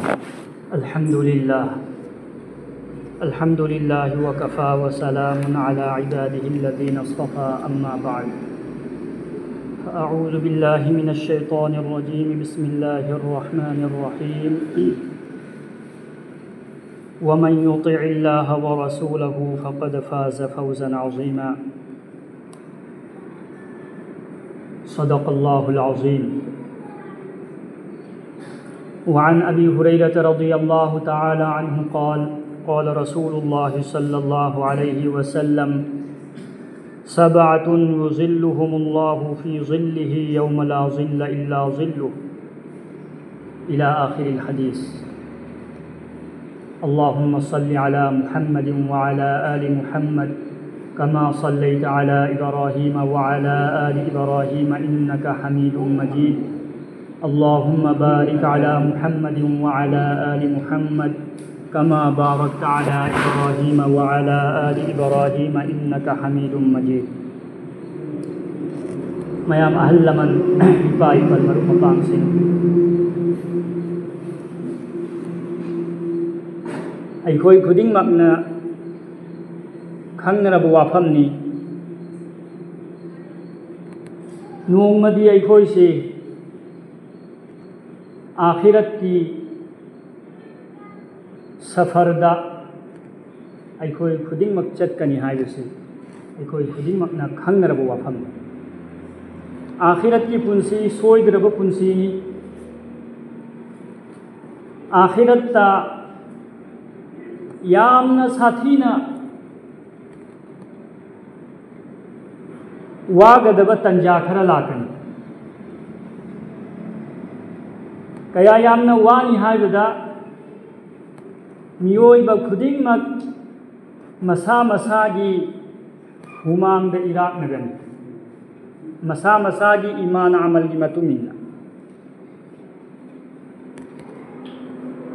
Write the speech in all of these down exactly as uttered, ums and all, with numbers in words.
الحمد لله. الحمد لله وكفى وسلام على عباده الذين اصطفى، أما بعد. فأعوذ بالله من الشيطان الرجيم. بسم الله الرحمن الرحيم. ومن يطع الله ورسوله فقد فاز فوزا عظيما. صدق الله العظيم. وعن أبي هريرة رضي الله تعالى عنه قال: قال رسول الله صلى الله عليه وسلم: سبعة يظلهم الله في ظله يوم لا ظل إلا ظله، إلى آخر الحديث. اللهم صل على محمد وعلى آل محمد كما صليت على إبراهيم وعلى آل إبراهيم إنك حميد مجيد. اللهم بارك على محمد وعلى آل محمد كما باركت على إبراهيم وعلى آل إبراهيم إنك حميد مجيد. ꯃꯌꯥꯝ ꯑꯍꯜ ꯂꯃꯟ, ꯏꯄꯥ ꯏꯄꯜ, ꯃꯔꯨꯞ ꯃꯄꯥꯡꯁꯤꯡ, ꯑꯩꯈꯣꯏ ꯈꯨꯗꯤꯡꯃꯛꯅ ꯈꯪꯅꯔꯕ ꯋꯥꯐꯝꯅꯤ꯫ ꯅꯣꯡꯃꯗꯤ ꯑꯩꯈꯣꯏꯁꯤ ꯑꯥꯈꯤꯔꯠꯀꯤ ꯁꯐꯔꯗ ꯑꯩꯈꯣꯏ ꯈꯨꯗꯤꯡꯃꯛ ꯆꯠꯀꯅꯤ ꯍꯥꯏꯕꯁꯤ ꯑꯩꯈꯣꯏ ꯈꯨꯗꯤꯡꯃꯛꯅ ꯈꯪꯅꯔꯕ ꯋꯥꯐꯝꯅꯤ꯫ ꯑꯥꯈꯤꯔꯠꯀꯤ ꯄꯨꯟꯁꯤ ꯁꯣꯏꯗ꯭ꯔꯕ ꯄꯨꯟꯁꯤꯅꯤ꯫ ꯑꯥꯈꯤꯔꯠꯇ ꯌꯥꯝꯅ ꯁꯥꯊꯤꯅ ꯋꯥꯒꯗꯕ ꯇꯟꯖꯥ ꯈꯔ ꯂꯥꯛꯀꯅꯤ꯫ ꯀꯌꯥ ꯌꯥꯝꯅ ꯋꯥꯅꯤ ꯍꯥꯏꯕꯗ, ꯃꯤꯑꯣꯏꯕ ꯈꯨꯗꯤꯡꯃꯛ ꯃꯁꯥ ꯃꯁꯥꯒꯤ ꯍꯨꯃꯥꯡꯗ ꯏꯔꯥꯛꯅꯒꯅꯤ, ꯃꯁꯥ ꯃꯁꯥꯒꯤ ꯏꯃꯥꯟ ꯑꯃꯜꯒꯤ ꯃꯇꯨꯡ ꯏꯟꯅ꯫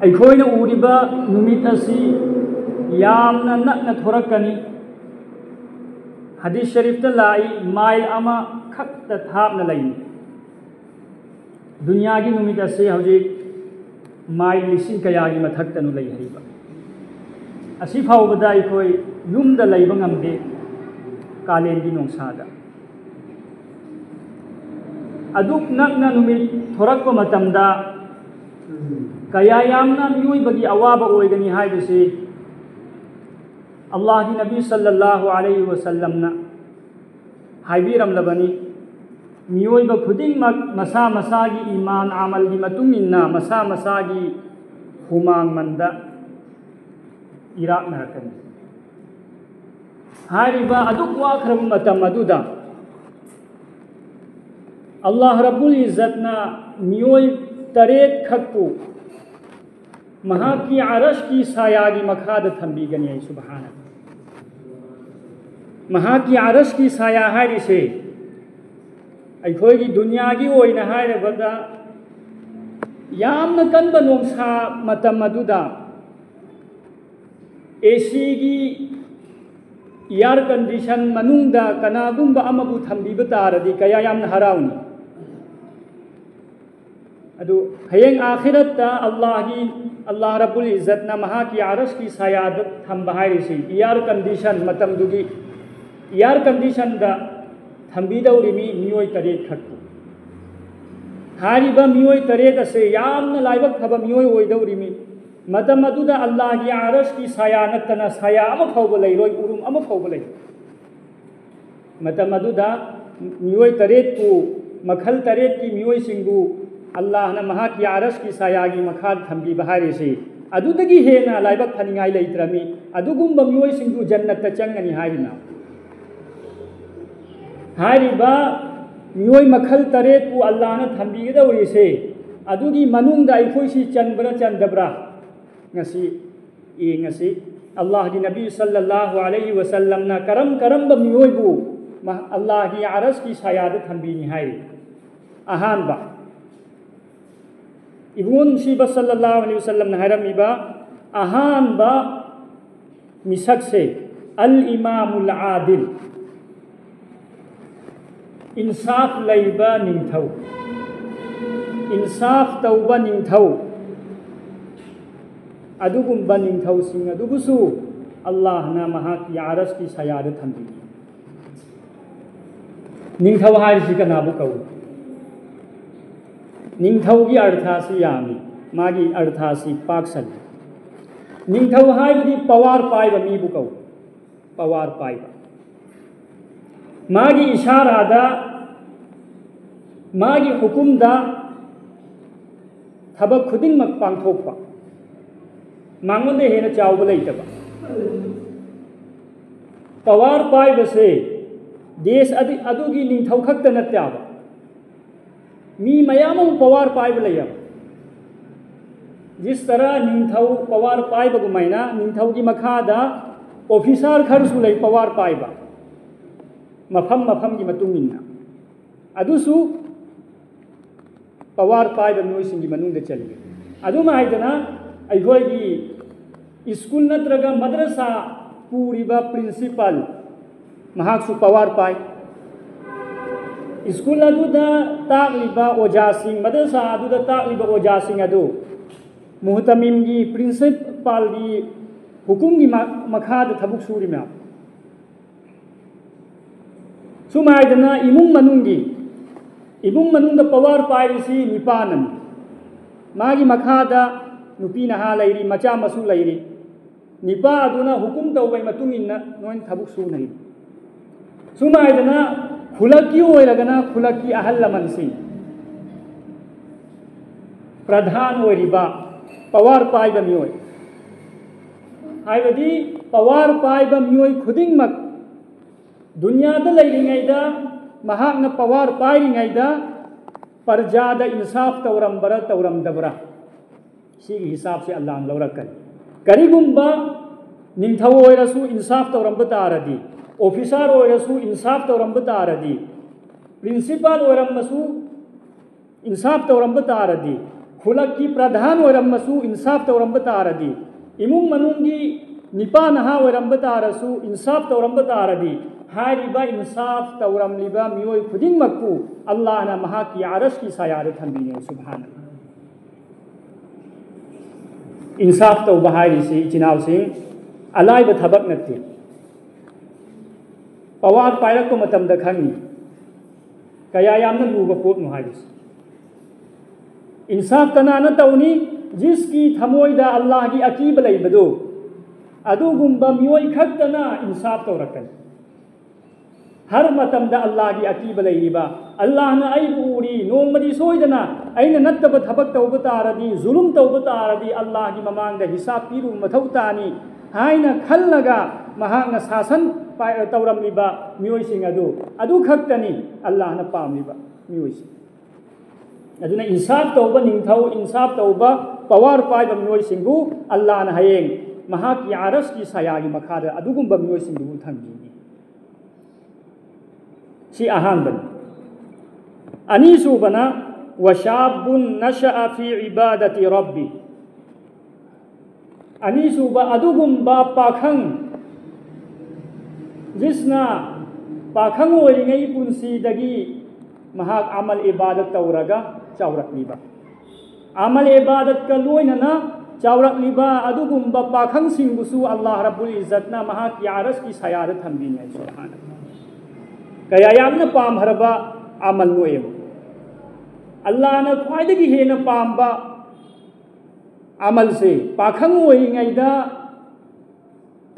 ꯑꯩꯈꯣꯏꯅ ꯎꯔꯤꯕ ꯅꯨꯃꯤꯠ ꯑꯁꯤ ꯌꯥꯝꯅ ꯅꯛꯅ ꯊꯣꯔꯛꯀꯅꯤ꯫ ꯍꯗꯤꯁ ꯁꯔꯤꯐꯇ ꯂꯥꯛꯏ, ꯃꯥꯏꯜ ꯑꯃꯈꯛꯇ ꯊꯥꯞꯅ ꯂꯩꯅꯤ꯫ ꯗꯨꯅꯤꯌꯥꯒꯤ ꯅꯨꯃꯤꯠ ꯑꯁꯤ ꯍꯧꯖꯤꯛ ꯃꯥꯏꯜ ꯂꯤꯁꯤꯡ ꯀꯌꯥꯒꯤ ꯃꯊꯛꯇꯅꯣ ꯂꯩ ꯍꯥꯏꯕ꯫ ꯑꯁꯤ ꯐꯥꯎꯕꯗ ꯑꯩꯈꯣꯏ ꯌꯨꯝꯗ ꯂꯩꯕ ꯉꯝꯗꯦ ꯀꯥꯂꯦꯟꯒꯤ ꯅꯨꯡꯁꯥꯗ꯫ ꯑꯗꯨꯛ ꯅꯛꯅ ꯅꯨꯃꯤꯠ ꯊꯣꯔꯛꯄ ꯃꯇꯝꯗ ꯀꯌꯥ ꯌꯥꯝꯅ ꯃꯤꯑꯣꯏꯕꯒꯤ ꯑꯋꯥꯕ ꯑꯣꯏꯒꯅꯤ ꯍꯥꯏꯕꯁꯤ ꯑꯜꯂꯥꯍꯒꯤ ꯅꯕꯤ ꯁꯜꯂꯜꯂꯥꯍꯨ ꯑꯂꯩꯍꯤ ꯋꯁꯜꯂꯝꯅ ꯍꯥꯏꯕꯤꯔꯝꯂꯕꯅꯤ꯫ ꯃꯤꯑꯣꯏꯕ ꯈꯨꯗꯤꯡꯃꯛ ꯃꯁꯥ ꯃꯁꯥꯒꯤ ꯏꯃꯥꯟ ꯑꯃꯜꯒꯤ ꯃꯇꯨꯡ ꯏꯟꯅ ꯃꯁꯥ ꯃꯁꯥꯒꯤ ꯍꯨꯃꯥꯡꯃꯟꯗ ꯏꯔꯥꯛꯅꯔꯛꯀꯅꯤ꯫ ꯍꯥꯏꯔꯤꯕ ꯑꯗꯨꯛ ꯋꯥꯈ꯭ꯔꯕ ꯃꯇꯝ ꯑꯗꯨꯗ ꯑꯜꯂꯥꯍ ꯔꯕꯨꯜ ꯏꯖꯠꯅ ꯃꯤꯑꯣꯏ ꯇꯔꯦꯠ ꯈꯛꯄꯨ ꯃꯍꯥꯛꯀꯤ ꯑꯔꯁꯀꯤ ꯁꯥꯌꯥꯒꯤ ꯃꯈꯥꯗ ꯊꯝꯕꯤꯒꯅꯤ ꯍꯥꯏ꯫ ꯁꯨꯕꯍꯥꯅ꯫ ꯃꯍꯥꯛꯀꯤ ꯑꯔꯁꯀꯤ ꯁꯥꯌꯥ ꯍꯥꯏꯔꯤꯁꯦ ꯑꯩꯈꯣꯏꯒꯤ ꯗꯨꯅꯤꯌꯥꯒꯤ ꯑꯣꯏꯅ ꯍꯥꯏꯔꯕꯗ ꯌꯥꯝꯅ ꯀꯟꯕ ꯅꯣꯡꯁꯥ ꯃꯇꯝ ꯑꯗꯨꯗ ꯑꯦ ꯁꯤꯒꯤ ꯏꯌꯥꯔ ꯀꯟꯗꯤꯁꯟ ꯃꯅꯨꯡꯗ ꯀꯅꯥꯒꯨꯝꯕ ꯑꯃꯕꯨ ꯊꯝꯕꯤꯕ ꯇꯥꯔꯗꯤ ꯀꯌꯥ ꯌꯥꯝꯅ ꯍꯔꯥꯎꯅꯤ꯫ ꯑꯗꯨ ꯍꯌꯦꯡ ꯑꯥꯈꯤꯔꯠꯇ ꯑꯜꯂꯥꯍꯒꯤ, ꯑꯜꯂꯥꯍ ꯔꯕꯨꯜ ꯏꯖꯠꯅ ꯃꯍꯥꯛꯀꯤ ꯑꯔꯁꯀꯤ ꯁꯥꯌꯥꯗ ꯊꯝꯕ ꯍꯥꯏꯔꯤꯁꯤ, ꯏꯌꯥꯔ ꯀꯟꯗꯤꯁꯟ, ꯃꯇꯝꯗꯨꯒꯤ ꯏꯌꯥꯔ ꯀꯟꯗꯤꯁꯟꯗ ꯊꯝꯕꯤꯗꯧꯔꯤꯃꯤ ꯃꯤꯑꯣꯏ ꯇꯔꯦꯠ ꯈꯛꯄꯨ꯫ ꯍꯥꯏꯔꯤꯕ ꯃꯤꯑꯣꯏ ꯇꯔꯦꯠ ꯑꯁꯦ ꯌꯥꯝꯅ ꯂꯥꯏꯕꯛ ꯐꯕ ꯃꯤꯑꯣꯏ ꯑꯣꯏꯗꯧꯔꯤꯃꯤ꯫ ꯃꯇꯝ ꯑꯗꯨꯗ ꯑꯜꯂꯥꯍꯒꯤ ꯑꯔꯁꯀꯤ ꯁꯥꯌꯥ ꯅꯠꯇꯅ ꯁꯥꯌꯥ ꯑꯃ ꯐꯥꯎꯕ ꯂꯩꯔꯣꯏ, ꯎꯔꯨꯝ ꯑꯃ ꯐꯥꯎꯕ ꯂꯩꯔꯣꯏ꯫ ꯃꯇꯝ ꯑꯗꯨꯗ ꯃꯤꯑꯣꯏ ꯇꯔꯦꯠꯄꯨ, ꯃꯈꯜ ꯇꯔꯦꯠꯀꯤ ꯃꯤꯑꯣꯏꯁꯤꯡꯕꯨ ꯑꯜꯂꯥꯍꯅ ꯃꯍꯥꯛꯀꯤ ꯑꯔꯁꯀꯤ ꯁꯥꯌꯥꯒꯤ ꯃꯈꯥꯗ ꯊꯝꯕꯤꯕ ꯍꯥꯏꯔꯤꯁꯤ, ꯑꯗꯨꯗꯒꯤ ꯍꯦꯟꯅ ꯂꯥꯏꯕꯛ ꯐꯅꯤꯡꯉꯥꯏ ꯂꯩꯇ꯭ꯔꯃꯤ꯫ ꯑꯗꯨꯒꯨꯝꯕ ꯃꯤꯑꯣꯏꯁꯤꯡꯗꯨ ꯖꯟꯅꯠꯇ ꯆꯪꯒꯅꯤ ꯍꯥꯏꯔꯤꯅ꯫ ꯍꯥꯏꯔꯤꯕ ꯃꯤꯑꯣꯏ ꯃꯈꯜ ꯇꯔꯦꯠꯄꯨ ꯑꯜꯂꯥꯍꯅ ꯊꯝꯕꯤꯒꯗꯧꯔꯤꯁꯦ, ꯑꯗꯨꯒꯤ ꯃꯅꯨꯡꯗ ꯑꯩꯈꯣꯏꯁꯤ ꯆꯟꯕ꯭ꯔꯥ ꯆꯟꯗꯕ꯭ꯔꯥ? ꯉꯁꯤ ꯌꯦꯡꯉꯁꯤ, ꯑꯜꯂꯥꯍꯒꯤ ꯅꯕꯤ ꯁꯜꯂꯜꯂꯥꯍꯨ ꯑꯂꯩꯍꯤ ꯋꯁꯜꯂꯝꯅ ꯀꯔꯝ ꯀꯔꯝꯕ ꯃꯤꯑꯣꯏꯕꯨ ꯃꯍ-, ꯑꯜꯂꯥꯍꯒꯤ ꯑꯔꯁꯀꯤ ꯁꯥꯌꯥꯗ ꯊꯝꯕꯤꯅꯤ ꯍꯥꯏꯔꯤ꯫ ꯑꯍꯥꯟꯕ, ꯏꯕꯨꯡꯉꯣ ꯅꯨꯡꯁꯤꯕ ꯁꯜꯂꯜꯂꯥꯍꯨ ꯑꯂꯩꯍꯤ ꯋꯁꯜꯂꯝꯅ ꯍꯥꯏꯔꯝꯃꯤꯕ ꯑꯍꯥꯟꯕ ꯃꯤꯁꯛꯁꯦ ꯑꯜ ꯏꯃꯥꯃꯨꯜ ꯑꯥꯗꯤꯜ, ꯏꯟꯁꯥꯐ ꯂꯩꯕ ꯅꯤꯡꯊꯧ, ꯏꯟꯁꯥꯐ ꯇꯧꯕ ꯅꯤꯡꯊꯧ꯫ ꯑꯗꯨꯒꯨꯝꯕ ꯅꯤꯡꯊꯧꯁꯤꯡ ꯑꯗꯨꯕꯨꯁꯨ ꯑꯜꯂꯥꯍꯅ ꯃꯍꯥꯛꯀꯤ ꯑꯔꯁꯀꯤ ꯁꯥꯌꯥꯗ ꯊꯝꯕꯤꯔꯤ꯫ ꯅꯤꯡꯊꯧ ꯍꯥꯏꯔꯤꯁꯤ ꯀꯅꯥꯕꯨ ꯀꯧꯏ? ꯅꯤꯡꯊꯧꯒꯤ ꯑꯔꯊ ꯑꯁꯤ ꯌꯥꯝꯃꯤ, ꯃꯥꯒꯤ ꯑꯔꯊ ꯑꯁꯤ ꯄꯥꯛ ꯁꯜꯂꯤ꯫ ꯅꯤꯡꯊꯧ ꯍꯥꯏꯕꯗꯤ ꯄꯋꯥꯔ ꯄꯥꯏꯕ ꯃꯤꯕꯨ ꯀꯧꯏ, ꯄꯋꯥꯔ ꯄꯥꯏꯕ꯫ ꯃꯥꯒꯤ ꯏꯁꯥꯔꯥꯗ, ꯃꯥꯒꯤ ꯍꯨꯀꯨꯝꯗ ꯊꯕꯛ ꯈꯨꯗꯤꯡꯃꯛ ꯄꯥꯡꯊꯣꯛꯄ, ꯃꯉꯣꯟꯗ ꯍꯦꯟꯅ ꯆꯥꯎꯕ ꯂꯩꯇꯕ꯫ ꯄꯋꯥꯔ ꯄꯥꯏꯕꯁꯦ ꯗꯦꯁ ꯑꯗꯨ, ꯑꯗꯨꯒꯤ ꯅꯤꯡꯊꯧ ꯈꯛꯇ ꯅꯠꯇꯕ, ꯃꯤ ꯃꯌꯥꯝ ꯑꯃ ꯄꯋꯥꯔ ꯄꯥꯏꯕ ꯂꯩꯌꯦꯕ꯫ ꯖꯤꯁ ꯇꯔꯥ ꯅꯤꯡꯊꯧ ꯄꯋꯥꯔ ꯄꯥꯏꯕꯒꯨꯃꯥꯏꯅ ꯅꯤꯡꯊꯧꯒꯤ ꯃꯈꯥꯗ ꯑꯣꯐꯤꯁꯥꯔ ꯈꯔꯁꯨ ꯂꯩ ꯄꯋꯥꯔ ꯄꯥꯏꯕ, ꯃꯐꯝ ꯃꯐꯝꯒꯤ ꯃꯇꯨꯡ ꯏꯟꯅ꯫ ꯑꯗꯨꯁꯨ ꯄꯋꯥꯔ ꯄꯥꯏꯕ ꯃꯤꯑꯣꯏꯁꯤꯡꯒꯤ ꯃꯅꯨꯡꯗ ꯆꯜꯂꯤ꯫ ꯑꯗꯨꯝ ꯍꯥꯏꯗꯅ ꯑꯩꯈꯣꯏꯒꯤ ꯁ꯭ꯀꯨꯜ ꯅꯠꯇ꯭ꯔꯒ ꯃꯗ꯭ꯔꯁꯥ ꯄꯨꯔꯤꯕ ꯄ꯭ꯔꯤꯟꯁꯤꯄꯥꯜ, ꯃꯍꯥꯛꯁꯨ ꯄꯋꯥꯔ ꯄꯥꯏ꯫ ꯁ꯭ꯀꯨꯜ ꯑꯗꯨꯗ ꯇꯥꯛꯂꯤꯕ ꯑꯣꯖꯥꯁꯤꯡ, ꯃꯗ꯭ꯔꯁꯥ ꯑꯗꯨꯗ ꯇꯥꯛꯂꯤꯕ ꯑꯣꯖꯥꯁꯤꯡ ꯑꯗꯨ ꯃꯨꯍꯇꯃꯤꯝꯒꯤ, ꯄ꯭ꯔꯤꯟꯁꯤꯄꯥꯜꯒꯤ ꯍꯨꯀꯨꯝꯒꯤ ꯃ-, ꯃꯈꯥꯗ ꯊꯕꯛ ꯁꯨꯔꯤ ꯃꯌꯥꯝ꯫ ꯁꯨꯃꯥꯏꯗꯅ ꯏꯃꯨꯡ ꯃꯅꯨꯡꯒꯤ, ꯏꯃꯨꯡ ꯃꯅꯨꯡꯗ ꯄꯋꯥꯔ ꯄꯥꯏꯔꯤꯁꯤ ꯅꯤꯄꯥꯅꯅꯤ꯫ ꯃꯥꯒꯤ ꯃꯈꯥꯗ ꯅꯨꯄꯤ ꯅꯍꯥ ꯂꯩꯔꯤ, ꯃꯆꯥ ꯃꯁꯨ ꯂꯩꯔꯤ꯫ ꯅꯤꯄꯥ ꯑꯗꯨꯅ ꯍꯨꯀꯨꯝ ꯇꯧꯕꯒꯤ ꯃꯇꯨꯡ ꯏꯟꯅ ꯅꯣꯏꯅ ꯊꯕꯛ ꯁꯨꯅꯩ꯫ ꯁꯨꯃꯥꯏꯗꯅ ꯈꯨꯂꯛꯀꯤ ꯑꯣꯏꯔꯒꯅ ꯈꯨꯂꯛꯀꯤ ꯑꯍꯜ ꯂꯃꯟꯁꯤꯡ, ꯄ꯭ꯔꯙꯥꯟ ꯑꯣꯏꯔꯤꯕ ꯄꯋꯥꯔ ꯄꯥꯏꯕ ꯃꯤꯑꯣꯏ, ꯍꯥꯏꯕꯗꯤ ꯄꯋꯥꯔ ꯄꯥꯏꯕ ꯃꯤꯑꯣꯏ ꯈꯨꯗꯤꯡꯃꯛ ꯗꯨꯅꯤꯌꯥꯗ ꯂꯩꯔꯤꯉꯩꯗ, ꯃꯍꯥꯛꯅ ꯄꯋꯥꯔ ꯄꯥꯏꯔꯤꯉꯩꯗ ꯄ꯭ꯔꯖꯥꯗ ꯏꯟꯁꯥꯐ ꯇꯧꯔꯝꯕ꯭ꯔꯥ ꯇꯧꯔꯝꯗꯕ꯭ꯔꯥ, ꯁꯤꯒꯤ ꯍꯤꯁꯥꯕꯁꯦ ꯑꯜꯂꯥꯍꯅ ꯂꯧꯔꯛꯀꯅꯤ꯫ ꯀꯔꯤꯒꯨꯝꯕ ꯅꯤꯡꯊꯧ ꯑꯣꯏꯔꯁꯨ ꯏꯟꯁꯥꯐ ꯇꯧꯔꯝꯕ ꯇꯥꯔꯗꯤ, ꯑꯣꯐꯤꯁꯥꯔ ꯑꯣꯏꯔꯁꯨ ꯏꯟꯁꯥꯐ ꯇꯧꯔꯝꯕ ꯇꯥꯔꯗꯤ, ꯄ꯭ꯔꯤꯟꯁꯤꯄꯥꯜ ꯑꯣꯏꯔꯝꯃꯁꯨ ꯏꯟꯁꯥꯐ ꯇꯧꯔꯝꯕ ꯇꯥꯔꯗꯤ, ꯈꯨꯂꯛꯀꯤ ꯄ꯭ꯔꯙꯥꯟ ꯑꯣꯏꯔꯝꯃꯁꯨ ꯏꯟꯁꯥꯐ ꯇꯧꯔꯝꯕ ꯇꯥꯔꯗꯤ, ꯏꯃꯨꯡ ꯃꯅꯨꯡꯒꯤ ꯅꯤꯄꯥ ꯅꯍꯥ ꯑꯣꯏꯔꯝꯕ ꯇꯥꯔꯁꯨ ꯏꯟꯁꯥꯐ ꯇꯧꯔꯝꯕ ꯇꯥꯔꯗꯤ, ꯍꯥꯏꯔꯤꯕ ꯏꯟꯁꯥꯐ ꯇꯧꯔꯝꯂꯤꯕ ꯃꯤꯑꯣꯏ ꯈꯨꯗꯤꯡꯃꯛꯄꯨ ꯑꯜꯂꯥꯍꯅ ꯃꯍꯥꯛꯀꯤ ꯑꯔꯁꯀꯤ ꯁꯥꯌꯥꯗ ꯊꯝꯕꯤꯅꯤ꯫ ꯁꯨꯕꯍꯥꯅ꯫ ꯏꯟꯁꯥꯐ ꯇꯧꯕ ꯍꯥꯏꯔꯤꯁꯤ, ꯏꯆꯤꯟ ꯏꯅꯥꯎꯁꯤꯡ, ꯑꯂꯥꯏꯕ ꯊꯕꯛ ꯅꯠꯇꯦ꯫ ꯄꯋꯥꯔ ꯄꯥꯏꯔꯛꯄ ꯃꯇꯝꯗ ꯈꯪꯉꯤ ꯀꯌꯥ ꯌꯥꯝꯅ ꯂꯨꯕ ꯄꯣꯠꯅꯣ ꯍꯥꯏꯕꯁꯤ꯫ ꯏꯟꯁꯥꯐ ꯀꯅꯥꯅ ꯇꯧꯅꯤ? ꯖꯤꯁꯀꯤ ꯊꯃꯣꯏꯗ ꯑꯜꯂꯥꯍꯒꯤ ꯑꯀꯤꯕ ꯂꯩꯕꯗꯨ, ꯑꯗꯨꯒꯨꯝꯕ ꯃꯤꯑꯣꯏ ꯈꯛꯇꯅ ꯏꯟꯁꯥꯐ ꯇꯧꯔꯛꯀꯅꯤ꯫ ꯍꯔ ꯃꯇꯝꯗ ꯑꯜꯂꯥꯍꯒꯤ ꯑꯀꯤꯕ ꯂꯩꯔꯤꯕ, ꯑꯜꯂꯥꯍꯅ ꯑꯩꯕꯨ ꯎꯔꯤ, ꯅꯣꯡꯃꯗꯤ ꯁꯣꯏꯗꯅ ꯑꯩꯅ ꯅꯠꯇꯕ ꯊꯕꯛ ꯇꯧꯕ ꯇꯥꯔꯗꯤ, ꯖꯨꯂꯨꯝ ꯇꯧꯕ ꯇꯥꯔꯗꯤ, ꯑꯜꯂꯥꯍꯒꯤ ꯃꯃꯥꯡꯗ ꯍꯤꯁꯥꯕ ꯄꯤꯔꯨꯕ ꯃꯊꯧ ꯇꯥꯅꯤ ꯍꯥꯏꯅ ꯈꯜꯂꯒ ꯃꯍꯥꯛꯅ ꯁꯥꯁꯟ ꯄꯥꯏ-, ꯇꯧꯔꯝꯂꯤꯕ ꯃꯤꯑꯣꯏꯁꯤꯡ ꯑꯗꯨ, ꯑꯗꯨ ꯈꯛꯇꯅꯤ ꯑꯜꯂꯥꯍꯅ ꯄꯥꯝꯂꯤꯕ ꯃꯤꯑꯣꯏꯁꯤꯡ꯫ ꯑꯗꯨꯅ ꯏꯟꯁꯥꯐ ꯇꯧꯕ ꯅꯤꯡꯊꯧ, ꯏꯟꯁꯥꯐ ꯇꯧꯕ ꯄꯋꯥꯔ ꯄꯥꯏꯕ ꯃꯤꯑꯣꯏꯁꯤꯡꯕꯨ ꯑꯜꯂꯥꯍꯅ ꯍꯌꯦꯡ ꯃꯍꯥꯛꯀꯤ ꯑꯔꯁꯀꯤ ꯁꯥꯌꯥꯒꯤ ꯃꯈꯥꯗ ꯑꯗꯨꯒꯨꯝꯕ ꯃꯤꯑꯣꯏꯁꯤꯡꯗꯨꯕꯨ ꯊꯝꯕꯤꯅꯤ꯫ ꯁꯤ ꯑꯍꯥꯟꯕꯅꯤ꯫ ꯑꯅꯤꯁꯨꯕꯅ, "ꯋꯁꯥꯕꯨꯟ ꯅꯁꯥ ꯐꯤ ꯏꯕꯥꯗꯇꯤ ꯔꯕꯤ"꯫ ꯑꯅꯤꯁꯨꯕ, ꯑꯗꯨꯒꯨꯝꯕ ꯄꯥꯈꯪ, ꯖꯤꯁꯅ ꯄꯥꯈꯪ ꯑꯣꯏꯔꯤꯉꯩ ꯄꯨꯟꯁꯤꯗꯒꯤ ꯃꯍꯥꯛ ꯑꯃꯜ ꯏꯕꯥꯗꯠ ꯇꯧꯔꯒ ꯆꯥꯎꯔꯛꯂꯤꯕ, ꯑꯃꯜ ꯏꯕꯥꯗꯠꯀ ꯂꯣꯏꯅꯅ ꯆꯥꯎꯔꯛꯂꯤꯕ ꯑꯗꯨꯒꯨꯝꯕ ꯄꯥꯈꯪꯁꯤꯡꯕꯨꯁꯨ ꯑꯜꯂꯥꯍ ꯔꯕꯨꯜ ꯏꯖꯠꯅ ꯃꯍꯥꯛꯀꯤ ꯑꯔꯁꯀꯤ ꯁꯥꯌꯥꯗ ꯊꯝꯕꯤꯅꯤ ꯍꯥꯏ꯫ ꯁꯨꯕꯍꯥꯅ꯫ ꯀꯌꯥ ꯌꯥꯝꯅ ꯄꯥꯝꯈ꯭ꯔꯕ ꯑꯃꯜꯅꯣ ꯌꯦꯡꯉꯨ꯫ ꯑꯜꯂꯥꯍꯅ ꯈ꯭ꯋꯥꯏꯗꯒꯤ ꯍꯦꯟꯅ ꯄꯥꯝꯕ ꯑꯃꯜꯁꯦ ꯄꯥꯈꯪ ꯑꯣꯏꯔꯤꯉꯩꯗ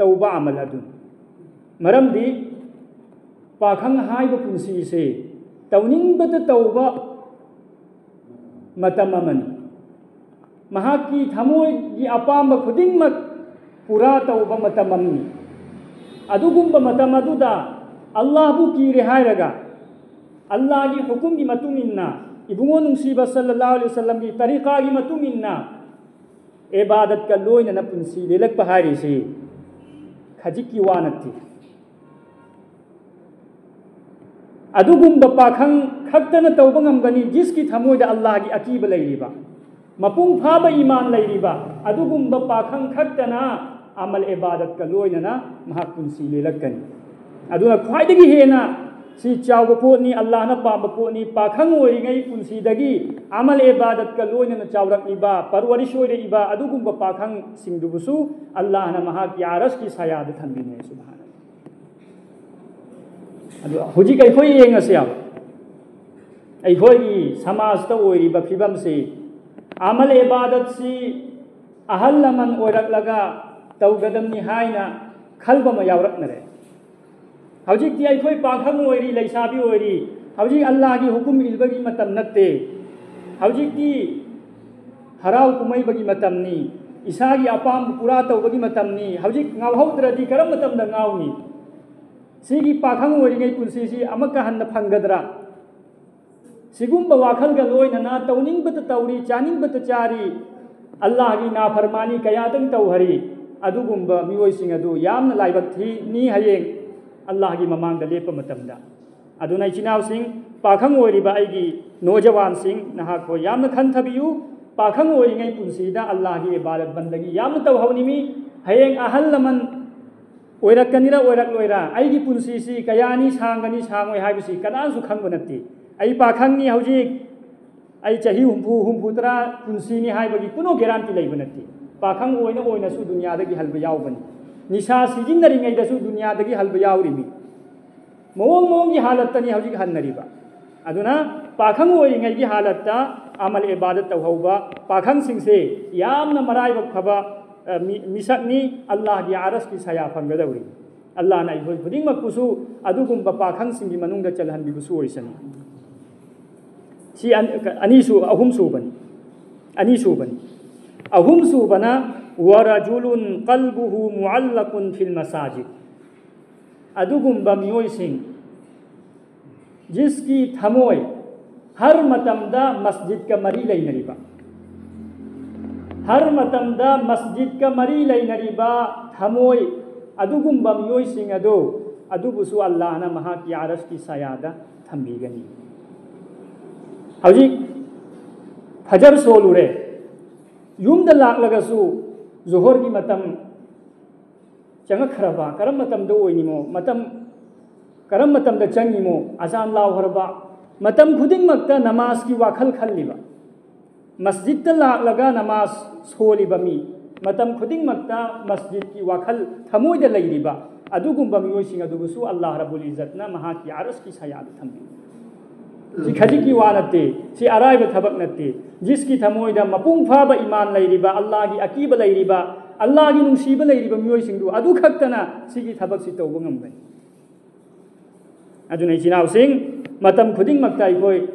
ꯇꯧꯕ ꯑꯃꯜ ꯑꯗꯨꯅꯤ꯫ ꯃꯔꯝꯗꯤ ꯄꯥꯈꯪ ꯍꯥꯏꯕ ꯄꯨꯟꯁꯤꯁꯦ ꯇꯧꯅꯤꯡꯕꯇ ꯇꯧꯕ ꯃꯇꯝ ꯑꯃꯅꯤ꯫ ꯃꯍꯥꯛꯀꯤ ꯊꯃꯣꯏꯒꯤ ꯑꯄꯥꯝꯕ ꯈꯨꯗꯤꯡꯃꯛ ꯄꯨꯔꯥ ꯇꯧꯕ ꯃꯇꯝ ꯑꯃꯅꯤ꯫ ꯑꯗꯨꯒꯨꯝꯕ ꯃꯇꯝ ꯑꯗꯨꯗ ꯑꯜꯂꯥꯍꯕꯨ ꯀꯤꯔꯦ ꯍꯥꯏꯔꯒ, ꯑꯜꯂꯥꯍꯒꯤ ꯍꯨꯀꯨꯝꯒꯤ ꯃꯇꯨꯡ ꯏꯟꯅ, ꯏꯕꯨꯡꯉꯣ ꯅꯨꯡꯁꯤꯕ ꯁꯜꯂꯜꯂꯥꯍꯨ ꯑꯂꯩꯍꯤ ꯋꯁꯜꯂꯝꯒꯤ ꯇꯔꯤꯀꯥꯒꯤ ꯃꯇꯨꯡ ꯏꯟꯅ ꯏꯕꯥꯗꯠꯀ ꯂꯣꯏꯅꯅ ꯄꯨꯟꯁꯤ ꯂꯦꯜꯂꯛꯄ ꯍꯥꯏꯔꯤꯁꯤ ꯈꯖꯤꯛꯀꯤ ꯋꯥ ꯅꯠꯇꯦ꯫ ꯑꯗꯨꯒꯨꯝꯕ ꯄꯥꯈꯪ ꯈꯛꯇꯅ ꯇꯧꯕ ꯉꯝꯒꯅꯤ, ꯖꯤꯁꯀꯤ ꯊꯃꯣꯏꯗ ꯑꯜꯂꯥꯍꯒꯤ ꯑꯀꯤꯕ ꯂꯩꯔꯤꯕ, ꯃꯄꯨꯡ ꯐꯥꯕ ꯏꯃꯥꯟ ꯂꯩꯔꯤꯕ ꯑꯗꯨꯒꯨꯝꯕ ꯄꯥꯈꯪ ꯈꯛꯇꯅ ꯑꯃꯜ ꯏꯕꯥꯗꯠꯀ ꯂꯣꯏꯅꯅ ꯃꯍꯥꯛ ꯄꯨꯟꯁꯤ ꯂꯦꯜꯂꯛꯀꯅꯤ꯫ ꯑꯗꯨꯅ ꯈ꯭ꯋꯥꯏꯗꯒꯤ ꯍꯦꯟꯅ ꯁꯤ ꯆꯥꯎꯕ ꯄꯣꯠꯅꯤ, ꯑꯜꯂꯥꯍꯅ ꯄꯥꯝꯕ ꯄꯣꯠꯅꯤ꯫ ꯄꯥꯈꯪ ꯑꯣꯏꯔꯤꯉꯩ ꯄꯨꯟꯁꯤꯗꯒꯤ ꯑꯃꯜ ꯏꯕꯥꯗꯠꯀ ꯂꯣꯏꯅꯅ ꯆꯥꯎꯔꯛꯂꯤꯕ, ꯄꯔꯋꯥꯔꯤꯁ ꯑꯣꯏꯔꯛꯏꯕ ꯑꯗꯨꯒꯨꯝꯕ ꯄꯥꯈꯪꯁꯤꯡꯗꯨꯕꯨꯁꯨ ꯑꯜꯂꯥꯍꯅ ꯃꯍꯥꯛꯀꯤ ꯑꯔꯁꯀꯤ ꯁꯥꯌꯥꯗ ꯊꯝꯕꯤꯅꯦ꯫ ꯁꯨꯕꯍꯥꯅ꯫ ꯑꯗꯨ ꯍꯧꯖꯤꯛ ꯑꯩꯈꯣꯏ ꯌꯦꯡꯉꯁꯤ, ꯑꯩꯈꯣꯏꯒꯤ ꯁꯃꯥꯖꯇ ꯑꯣꯏꯔꯤꯕ ꯐꯤꯕꯝꯁꯤ, ꯑꯃꯜ ꯏꯕꯥꯗꯠꯁꯤ ꯑꯍꯜ ꯂꯃꯟ ꯑꯣꯏꯔꯛꯂꯒ ꯇꯧꯒꯗꯕꯅꯤ ꯍꯥꯏꯅ ꯈꯜꯕ ꯑꯃ ꯌꯥꯎꯔꯛꯅꯔꯦ꯫ ꯍꯧꯖꯤꯛꯇꯤ ꯑꯩꯈꯣꯏ ꯄꯥꯈꯪ ꯑꯣꯏꯔꯤ, ꯂꯩꯁꯥꯕꯤ ꯑꯣꯏꯔꯤ, ꯍꯧꯖꯤꯛ ꯑꯜꯂꯥꯍꯒꯤ ꯍꯨꯀꯨꯝ ꯏꯟꯕꯒꯤ ꯃꯇꯝ ꯅꯠꯇꯦ꯫ ꯍꯧꯖꯤꯛꯇꯤ ꯍꯔꯥꯎ ꯀꯨꯝꯍꯩꯕꯒꯤ ꯃꯇꯝꯅꯤ, ꯏꯁꯥꯒꯤ ꯑꯄꯥꯝꯕ ꯄꯨꯔꯥ ꯇꯧꯕꯒꯤ ꯃꯇꯝꯅꯤ꯫ ꯍꯧꯖꯤꯛ ꯉꯥꯎꯍꯧꯗ꯭ꯔꯗꯤ ꯀꯔꯝꯕ ꯃꯇꯝꯗ ꯉꯥꯎꯅꯤ? ꯁꯤꯒꯤ ꯄꯥꯈꯪ ꯑꯣꯏꯔꯤꯉꯩ ꯄꯨꯟꯁꯤꯁꯤ ꯑꯃꯨꯛꯀ ꯍꯟꯅ ꯐꯪꯒꯗ꯭ꯔꯥ? ꯁꯤꯒꯨꯝꯕ ꯋꯥꯈꯜꯒ ꯂꯣꯏꯅꯅ ꯇꯧꯅꯤꯡꯕꯇ ꯇꯧꯔꯤ, ꯆꯥꯅꯤꯡꯕꯇ ꯆꯥꯔꯤ, ꯑꯜꯂꯥꯍꯒꯤ ꯅꯥꯐꯔꯃꯥꯅꯤ ꯀꯌꯥꯗꯪ ꯇꯧꯍꯔꯤ꯫ ꯑꯗꯨꯒꯨꯝꯕ ꯃꯤꯑꯣꯏꯁꯤꯡ ꯑꯗꯨ ꯌꯥꯝꯅ ꯂꯥꯏꯕꯛ ꯊꯤꯅꯤ ꯍꯌꯦꯡ ꯑꯜꯂꯥꯍꯒꯤ ꯃꯃꯥꯡꯗ ꯂꯦꯞꯄ ꯃꯇꯝꯗ꯫ ꯑꯗꯨꯅ ꯏꯆꯤꯟ ꯏꯅꯥꯎꯁꯤꯡ, ꯄꯥꯈꯪ ꯑꯣꯏꯔꯤꯕ ꯑꯩꯒꯤ ꯅꯣꯖꯋꯥꯟꯁꯤꯡ, ꯅꯍꯥꯛ ꯍꯣꯏ ꯌꯥꯝꯅ ꯈꯟꯊꯕꯤꯌꯨ꯫ ꯄꯥꯈꯪ ꯑꯣꯏꯔꯤꯉꯩ ꯄꯨꯟꯁꯤꯗ ꯑꯜꯂꯥꯍꯒꯤ ꯏꯕꯥꯗꯠ ꯕꯟꯗꯒꯤ ꯌꯥꯝꯅ ꯇꯧꯍꯧꯅꯤꯡꯃꯤ꯫ ꯍꯌꯦꯡ ꯑꯍꯜ ꯂꯃꯟ ꯑꯣꯏꯔꯛꯀꯅꯤꯔ ꯑꯣꯏꯔꯛꯂꯣꯏꯔ, ꯑꯩꯒꯤ ꯄꯨꯟꯁꯤꯁꯤ ꯀꯌꯥꯅꯤ ꯁꯥꯡꯒꯅꯤ ꯁꯥꯡꯉꯣꯏ ꯍꯥꯏꯕꯁꯤ ꯀꯅꯥꯁꯨ ꯈꯪꯕ ꯅꯠꯇꯦ꯫ ꯑꯩ ꯄꯥꯈꯪꯅꯤ ꯍꯧꯖꯤꯛ, ꯑꯩ ꯆꯍꯤ ꯍꯨꯝꯐꯨ, ꯍꯨꯝꯐꯨ ꯇꯔꯥ ꯄꯨꯟꯁꯤꯅꯤ ꯍꯥꯏꯕꯒꯤ ꯀꯨꯅꯣ ꯒꯦꯔꯥꯟꯇꯤ ꯂꯩꯕ ꯅꯠꯇꯦ꯫ ꯄꯥꯈꯪ ꯑꯣꯏꯅ ꯑꯣꯏꯅꯁꯨ ꯗꯨꯅꯤꯌꯥꯗꯒꯤ ꯍꯜꯕ ꯌꯥꯎꯕꯅꯤ꯫ ꯅꯤꯁꯥ ꯁꯤꯖꯤꯟꯅꯔꯤꯉꯩꯗꯁꯨ ꯗꯨꯅꯤꯌꯥꯗꯒꯤ ꯍꯜꯕ ꯌꯥꯎꯔꯤꯃꯤ꯫ ꯃꯑꯣꯡ ꯃꯑꯣꯡꯒꯤ ꯍꯥꯂꯠꯇꯅꯤ ꯍꯧꯖꯤꯛ ꯍꯟꯅꯔꯤꯕ꯫ ꯑꯗꯨꯅ ꯄꯥꯈꯪ ꯑꯣꯏꯔꯤꯉꯩꯒꯤ ꯍꯥꯂꯠꯇ ꯑꯃꯜ ꯏꯕꯥꯗꯠ ꯇꯧꯍꯧꯕ ꯄꯥꯈꯪꯁꯤꯡꯁꯦ ꯌꯥꯝꯅ ꯃꯔꯥꯏꯕꯛ ꯐꯕ, ꯑ, ꯃꯤ-, ꯃꯤꯁꯛꯅꯤ꯫ ꯑꯜꯂꯥꯍꯒꯤ ꯑꯔꯁꯀꯤ ꯁꯥꯌꯥ ꯐꯪꯒꯗꯧꯔꯤ꯫ ꯑꯜꯂꯥꯍꯅ ꯑꯩꯈꯣꯏ ꯈꯨꯗꯤꯡꯃꯛꯄꯨꯁꯨ ꯑꯗꯨꯒꯨꯝꯕ ꯄꯥꯈꯪꯁꯤꯡꯒꯤ ꯃꯅꯨꯡꯗ ꯆꯜꯍꯟꯕꯤꯕꯁꯨ ꯑꯣꯏꯁꯅꯨ꯫ ꯁꯤ ꯑꯅꯤ-, ꯑꯅꯤꯁꯨ-, ꯑꯍꯨꯝꯁꯨꯕꯅꯤ꯫ ꯑꯅꯤꯁꯨꯕꯅꯤ꯫ ꯑꯍꯨꯝꯁꯨꯕꯅ, ورجل قلبه معلق في المساجد꯫ ꯑꯗꯨꯒꯨꯝꯕ ꯃꯤꯑꯣꯏꯁꯤꯡ, ꯖꯤꯁꯀꯤ ꯊꯃꯣꯏ ꯍꯔ ꯃꯇꯝꯗ ꯃꯁꯖꯤꯗꯀ ꯃꯔꯤ ꯂꯩꯅꯔꯤꯕ, ꯍꯔ ꯃꯇꯝꯗ ꯃꯁꯖꯤꯗꯀ ꯃꯔꯤ ꯂꯩꯅꯔꯤꯕ ꯊꯃꯣꯏ, ꯑꯗꯨꯒꯨꯝꯕ ꯃꯤꯑꯣꯏꯁꯤꯡ ꯑꯗꯨ, ꯑꯗꯨꯕꯨꯁꯨ ꯑꯜꯂꯥꯍꯅ ꯃꯍꯥꯛꯀꯤ ꯑꯔꯁꯀꯤ ꯁꯥꯌꯥꯗ ꯊꯝꯕꯤꯒꯅꯤ꯫ ꯍꯧꯖꯤꯛ ꯐꯖꯔ ꯁꯣꯜꯂꯨꯔꯦ, ꯌꯨꯝꯗ ꯂꯥꯛꯂꯒꯁꯨ ꯖꯣꯍꯔꯒꯤ ꯃꯇꯝ ꯆꯪꯉꯛꯈ꯭ꯔꯕ, ꯀꯔꯝꯕ ꯃꯇꯝꯗ ꯑꯣꯏꯅꯤꯡꯉꯣ? ꯃꯇꯝ ꯀꯔꯝꯕ ꯃꯇꯝꯗ ꯆꯪꯉꯤꯃꯣ, ꯑꯖꯥꯟ ꯂꯥꯎꯈ꯭ꯔꯕ, ꯃꯇꯝ ꯈꯨꯗꯤꯡꯃꯛꯇ ꯅꯃꯥꯖꯀꯤ ꯋꯥꯈꯜ ꯈꯜꯂꯤꯕ, ꯃꯁꯖꯤꯗꯇ ꯂꯥꯛꯂꯒ ꯅꯃꯥꯖ ꯁꯣꯜꯂꯤꯕ ꯃꯤ, ꯃꯇꯝ ꯈꯨꯗꯤꯡꯃꯛꯇ ꯃꯁꯖꯤꯗꯀꯤ ꯋꯥꯈꯜ ꯊꯃꯣꯏꯗ ꯂꯩꯔꯤꯕ ꯑꯗꯨꯒꯨꯝꯕ ꯃꯤꯑꯣꯏꯁꯤꯡ ꯑꯗꯨꯕꯨꯁꯨ ꯑꯜꯂꯥꯍ ꯔꯕꯨꯜ ꯏꯖꯠꯅ ꯃꯍꯥꯛꯀꯤ ꯑꯔꯁꯀꯤ ꯁꯌꯥꯗ ꯊꯝꯃꯤ꯫ ꯁꯤ ꯈꯖꯤꯛꯀꯤ ꯋꯥ ꯅꯠꯇꯦ, ꯁꯤ ꯑꯔꯥꯏꯕ ꯊꯕꯛ ꯅꯠꯇꯦ꯫ ꯖꯤꯁꯀꯤ ꯊꯃꯣꯏꯗ ꯃꯄꯨꯡ ꯐꯥꯕ ꯏꯃꯥꯟ ꯂꯩꯔꯤꯕ, ꯑꯜꯂꯥꯍꯒꯤ ꯑꯀꯤꯕ ꯂꯩꯔꯤꯕ, ꯑꯜꯂꯥꯍꯒꯤ ꯅꯨꯡꯁꯤꯕ ꯂꯩꯔꯤꯕ ꯃꯤꯑꯣꯏꯁꯤꯡꯗꯨ ꯑꯗꯨ ꯈꯛꯇꯅ ꯁꯤꯒꯤ ꯊꯕꯛꯁꯤ ꯇꯧꯕ ꯉꯝꯒꯅꯤ꯫ ꯑꯗꯨꯅ ꯏꯆꯤꯟ ꯏꯅꯥꯎꯁꯤꯡ, ꯃꯇꯝ ꯈꯨꯗꯤꯡꯃꯛꯇ ꯑꯩꯈꯣꯏ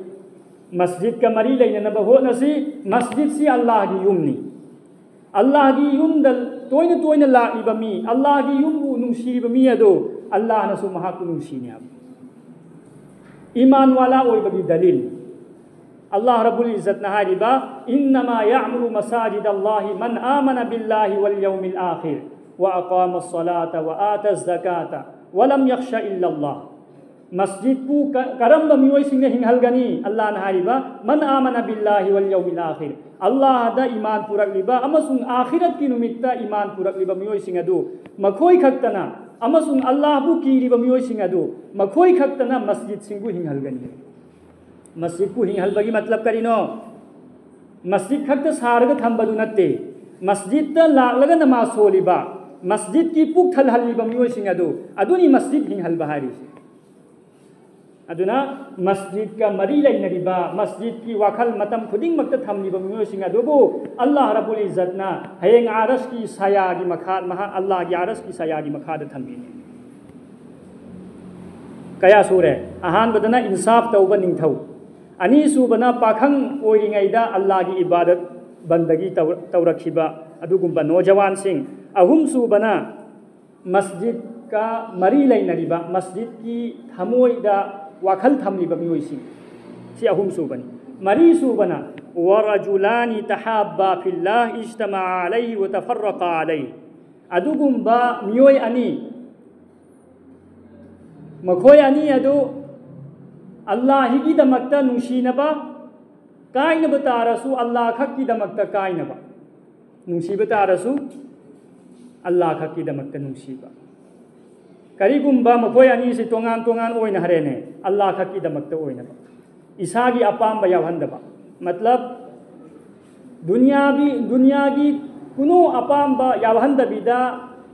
ꯃꯁꯖꯤꯗꯀ ꯃꯔꯤ ꯂꯩꯅꯅꯕ ꯍꯣꯠꯅꯁꯤ꯫ ꯃꯁꯖꯤꯗꯁꯤ ꯑꯜꯂꯥꯍꯒꯤ ꯌꯨꯝꯅꯤ꯫ ꯑꯜꯂꯥꯍꯒꯤ ꯌꯨꯝꯗ ꯇꯣꯏꯅ ꯇꯣꯏꯅ ꯂꯥꯛꯂꯤꯕ ꯃꯤ, ꯑꯜꯂꯥꯍꯒꯤ ꯌꯨꯝꯕꯨ ꯅꯨꯡꯁꯤꯔꯤꯕ ꯃꯤ ꯑꯗꯨ ꯑꯜꯂꯥꯍꯅꯁꯨ ꯃꯍꯥꯛꯄꯨ ꯅꯨꯡꯁꯤꯅꯤ ꯍꯥꯏꯕ ꯏꯃꯥꯟ ꯋꯥꯂꯥ ꯑꯣꯏꯕꯒꯤ ꯗꯂꯤꯜ꯫ ꯑꯜꯂꯥꯍ ꯔꯕꯨꯜ ꯏꯖꯠꯅ ꯍꯥꯏꯔꯤꯕ, "إنما يعمر مساجد الله من آمن بالله واليوم الآخر وأقام الصلاة وآتى الزكاة ولم يخش إلا الله." ꯃꯁꯖꯤꯗꯄꯨ ꯀ-, ꯀꯔꯝꯕ ꯃꯤꯑꯣꯏꯁꯤꯡꯅ ꯍꯤꯡꯍꯜꯒꯅꯤ? ꯑꯜꯂꯥꯍꯅ ꯍꯥꯏꯔꯤꯕ, "من آمن بالله واليوم الآخر." ꯑꯜꯂꯥꯍꯗ ꯏꯃꯥꯟ ꯄꯨꯔꯛꯂꯤꯕ ꯑꯃꯁꯨꯡ ꯑꯥꯈꯤꯔꯠꯀꯤ ꯅꯨꯃꯤꯠꯇ ꯏꯃꯥꯟ ꯄꯨꯔꯛꯂꯤꯕ ꯃꯤꯑꯣꯏꯁꯤꯡ ꯑꯗꯨ ꯃꯈꯣꯏ ꯈꯛꯇꯅ, ꯑꯃꯁꯨꯡ ꯑꯜꯂꯥꯍꯕꯨ ꯀꯤꯔꯤꯕ ꯃꯤꯑꯣꯏꯁꯤꯡ ꯑꯗꯨ ꯃꯈꯣꯏ ꯈꯛꯇꯅ ꯃꯁꯖꯤꯗꯁꯤꯡꯕꯨ ꯍꯤꯡꯍꯜꯒꯅꯤ꯫ ꯃꯁꯖꯤꯗꯄꯨ ꯍꯤꯡꯍꯜꯕꯒꯤ ꯃꯇꯂꯕ ꯀꯔꯤꯅꯣ? ꯃꯁꯖꯤꯗ ꯈꯛꯇ ꯁꯥꯔꯒ ꯊꯝꯕꯗꯨ ꯅꯠꯇꯦ꯫ ꯃꯁꯖꯤꯗꯇ ꯂꯥꯛꯂꯒ ꯅꯃꯥꯖ ꯁꯣꯜꯂꯤꯕ, ꯃꯁꯖꯤꯗꯀꯤ ꯄꯨꯛ ꯊꯜꯍꯜꯂꯤꯕ ꯃꯤꯑꯣꯏꯁꯤꯡ ꯑꯗꯨ, ꯑꯗꯨꯅꯤ ꯃꯁꯖꯤꯗ ꯍꯤꯡꯍꯜꯕ ꯍꯥꯏꯔꯤꯁꯦ꯫ ꯑꯗꯨꯅ ꯃꯁꯖꯤꯗꯀ ꯃꯔꯤ ꯂꯩꯅꯔꯤꯕ, ꯃꯁꯖꯤꯗꯀꯤ ꯋꯥꯈꯜ ꯃꯇꯝ ꯈꯨꯗꯤꯡꯃꯛꯇ ꯊꯝꯂꯤꯕ ꯃꯤꯑꯣꯏꯁꯤꯡ ꯑꯗꯨꯕꯨ ꯑꯜꯂꯥꯍ ꯔꯕꯨꯜ ꯏꯖꯠꯅ ꯍꯌꯦꯡ ꯑꯥꯔꯁꯀꯤ ꯁꯌꯥꯒꯤ ꯃꯈꯥ, ꯃꯍꯥꯛ ꯑꯜꯂꯥꯍꯒꯤ ꯑꯥꯔꯁꯀꯤ ꯁꯌꯥꯒꯤ ꯃꯈꯥꯗ ꯊꯝꯕꯤꯅꯤ꯫ ꯀꯌꯥ ꯁꯨꯔꯦ? ꯑꯍꯥꯟꯕꯗꯅ ꯏꯟꯁꯥꯐ ꯇꯧꯕ ꯅꯤꯡꯊꯧ, ꯑꯅꯤꯁꯨꯕꯅ ꯄꯥꯈꯪ ꯑꯣꯏꯔꯤꯉꯩꯗ ꯑꯜꯂꯥꯍꯒꯤ ꯏꯕꯥꯗꯠ ꯕꯟꯗꯒꯤ ꯇꯧ-, ꯇꯧꯔꯛꯈꯤꯕ ꯑꯗꯨꯒꯨꯝꯕ ꯅꯣꯖꯋꯥꯟꯁꯤꯡ, ꯑꯍꯨꯝꯁꯨꯕꯅ ꯃꯁꯖꯤꯗꯀ ꯃꯔꯤ ꯂꯩꯅꯔꯤꯕ, ꯃꯁꯖꯤꯗꯀꯤ ꯊꯃꯣꯏꯗ ꯋꯥꯈꯜ ꯊꯝꯂꯤꯕ ꯃꯤꯑꯣꯏꯁꯤꯡ, ꯁꯤ ꯑꯍꯨꯝꯁꯨꯕꯅꯤ꯫ ꯃꯔꯤꯁꯨꯕꯅ, "ورجلان تحابا في الله اجتمعا عليه وتفرقا عليه." ꯑꯗꯨꯒꯨꯝꯕ ꯃꯤꯑꯣꯏ ꯑꯅꯤ, ꯃꯈꯣꯏ ꯑꯅꯤ ꯑꯗꯨ ꯑꯜꯂꯥꯍꯤꯒꯤꯗꯃꯛꯇ ꯅꯨꯡꯁꯤꯅꯕ, ꯀꯥꯏꯅꯕ ꯇꯥꯔꯁꯨ ꯑꯜꯂꯥꯍ ꯈꯛꯀꯤꯗꯃꯛꯇ ꯀꯥꯏꯅꯕ, ꯅꯨꯡꯁꯤꯕ ꯇꯥꯔꯁꯨ ꯑꯜꯂꯥꯍ ꯈꯛꯀꯤꯗꯃꯛꯇ ꯅꯨꯡꯁꯤꯕ꯫ ꯀꯔꯤꯒꯨꯝꯕ ꯃꯈꯣꯏ ꯑꯅꯤꯁꯤ ꯇꯣꯉꯥꯟ ꯇꯣꯉꯥꯟ ꯑꯣꯏꯅ ꯍꯔꯦꯅꯦ, ꯑꯜꯂꯥꯍ ꯈꯛꯀꯤꯗꯃꯛꯇ ꯑꯣꯏꯅꯕ, ꯏꯁꯥꯒꯤ ꯑꯄꯥꯝꯕ ꯌꯥꯎꯍꯟꯗꯕ, ꯃꯇꯂꯕ ꯗꯨꯅꯤꯌꯥꯒꯤ, ꯗꯨꯅꯤꯌꯥꯒꯤ ꯀꯨꯅꯣ ꯑꯄꯥꯝꯕ ꯌꯥꯎꯍꯟꯗꯕꯤꯗ,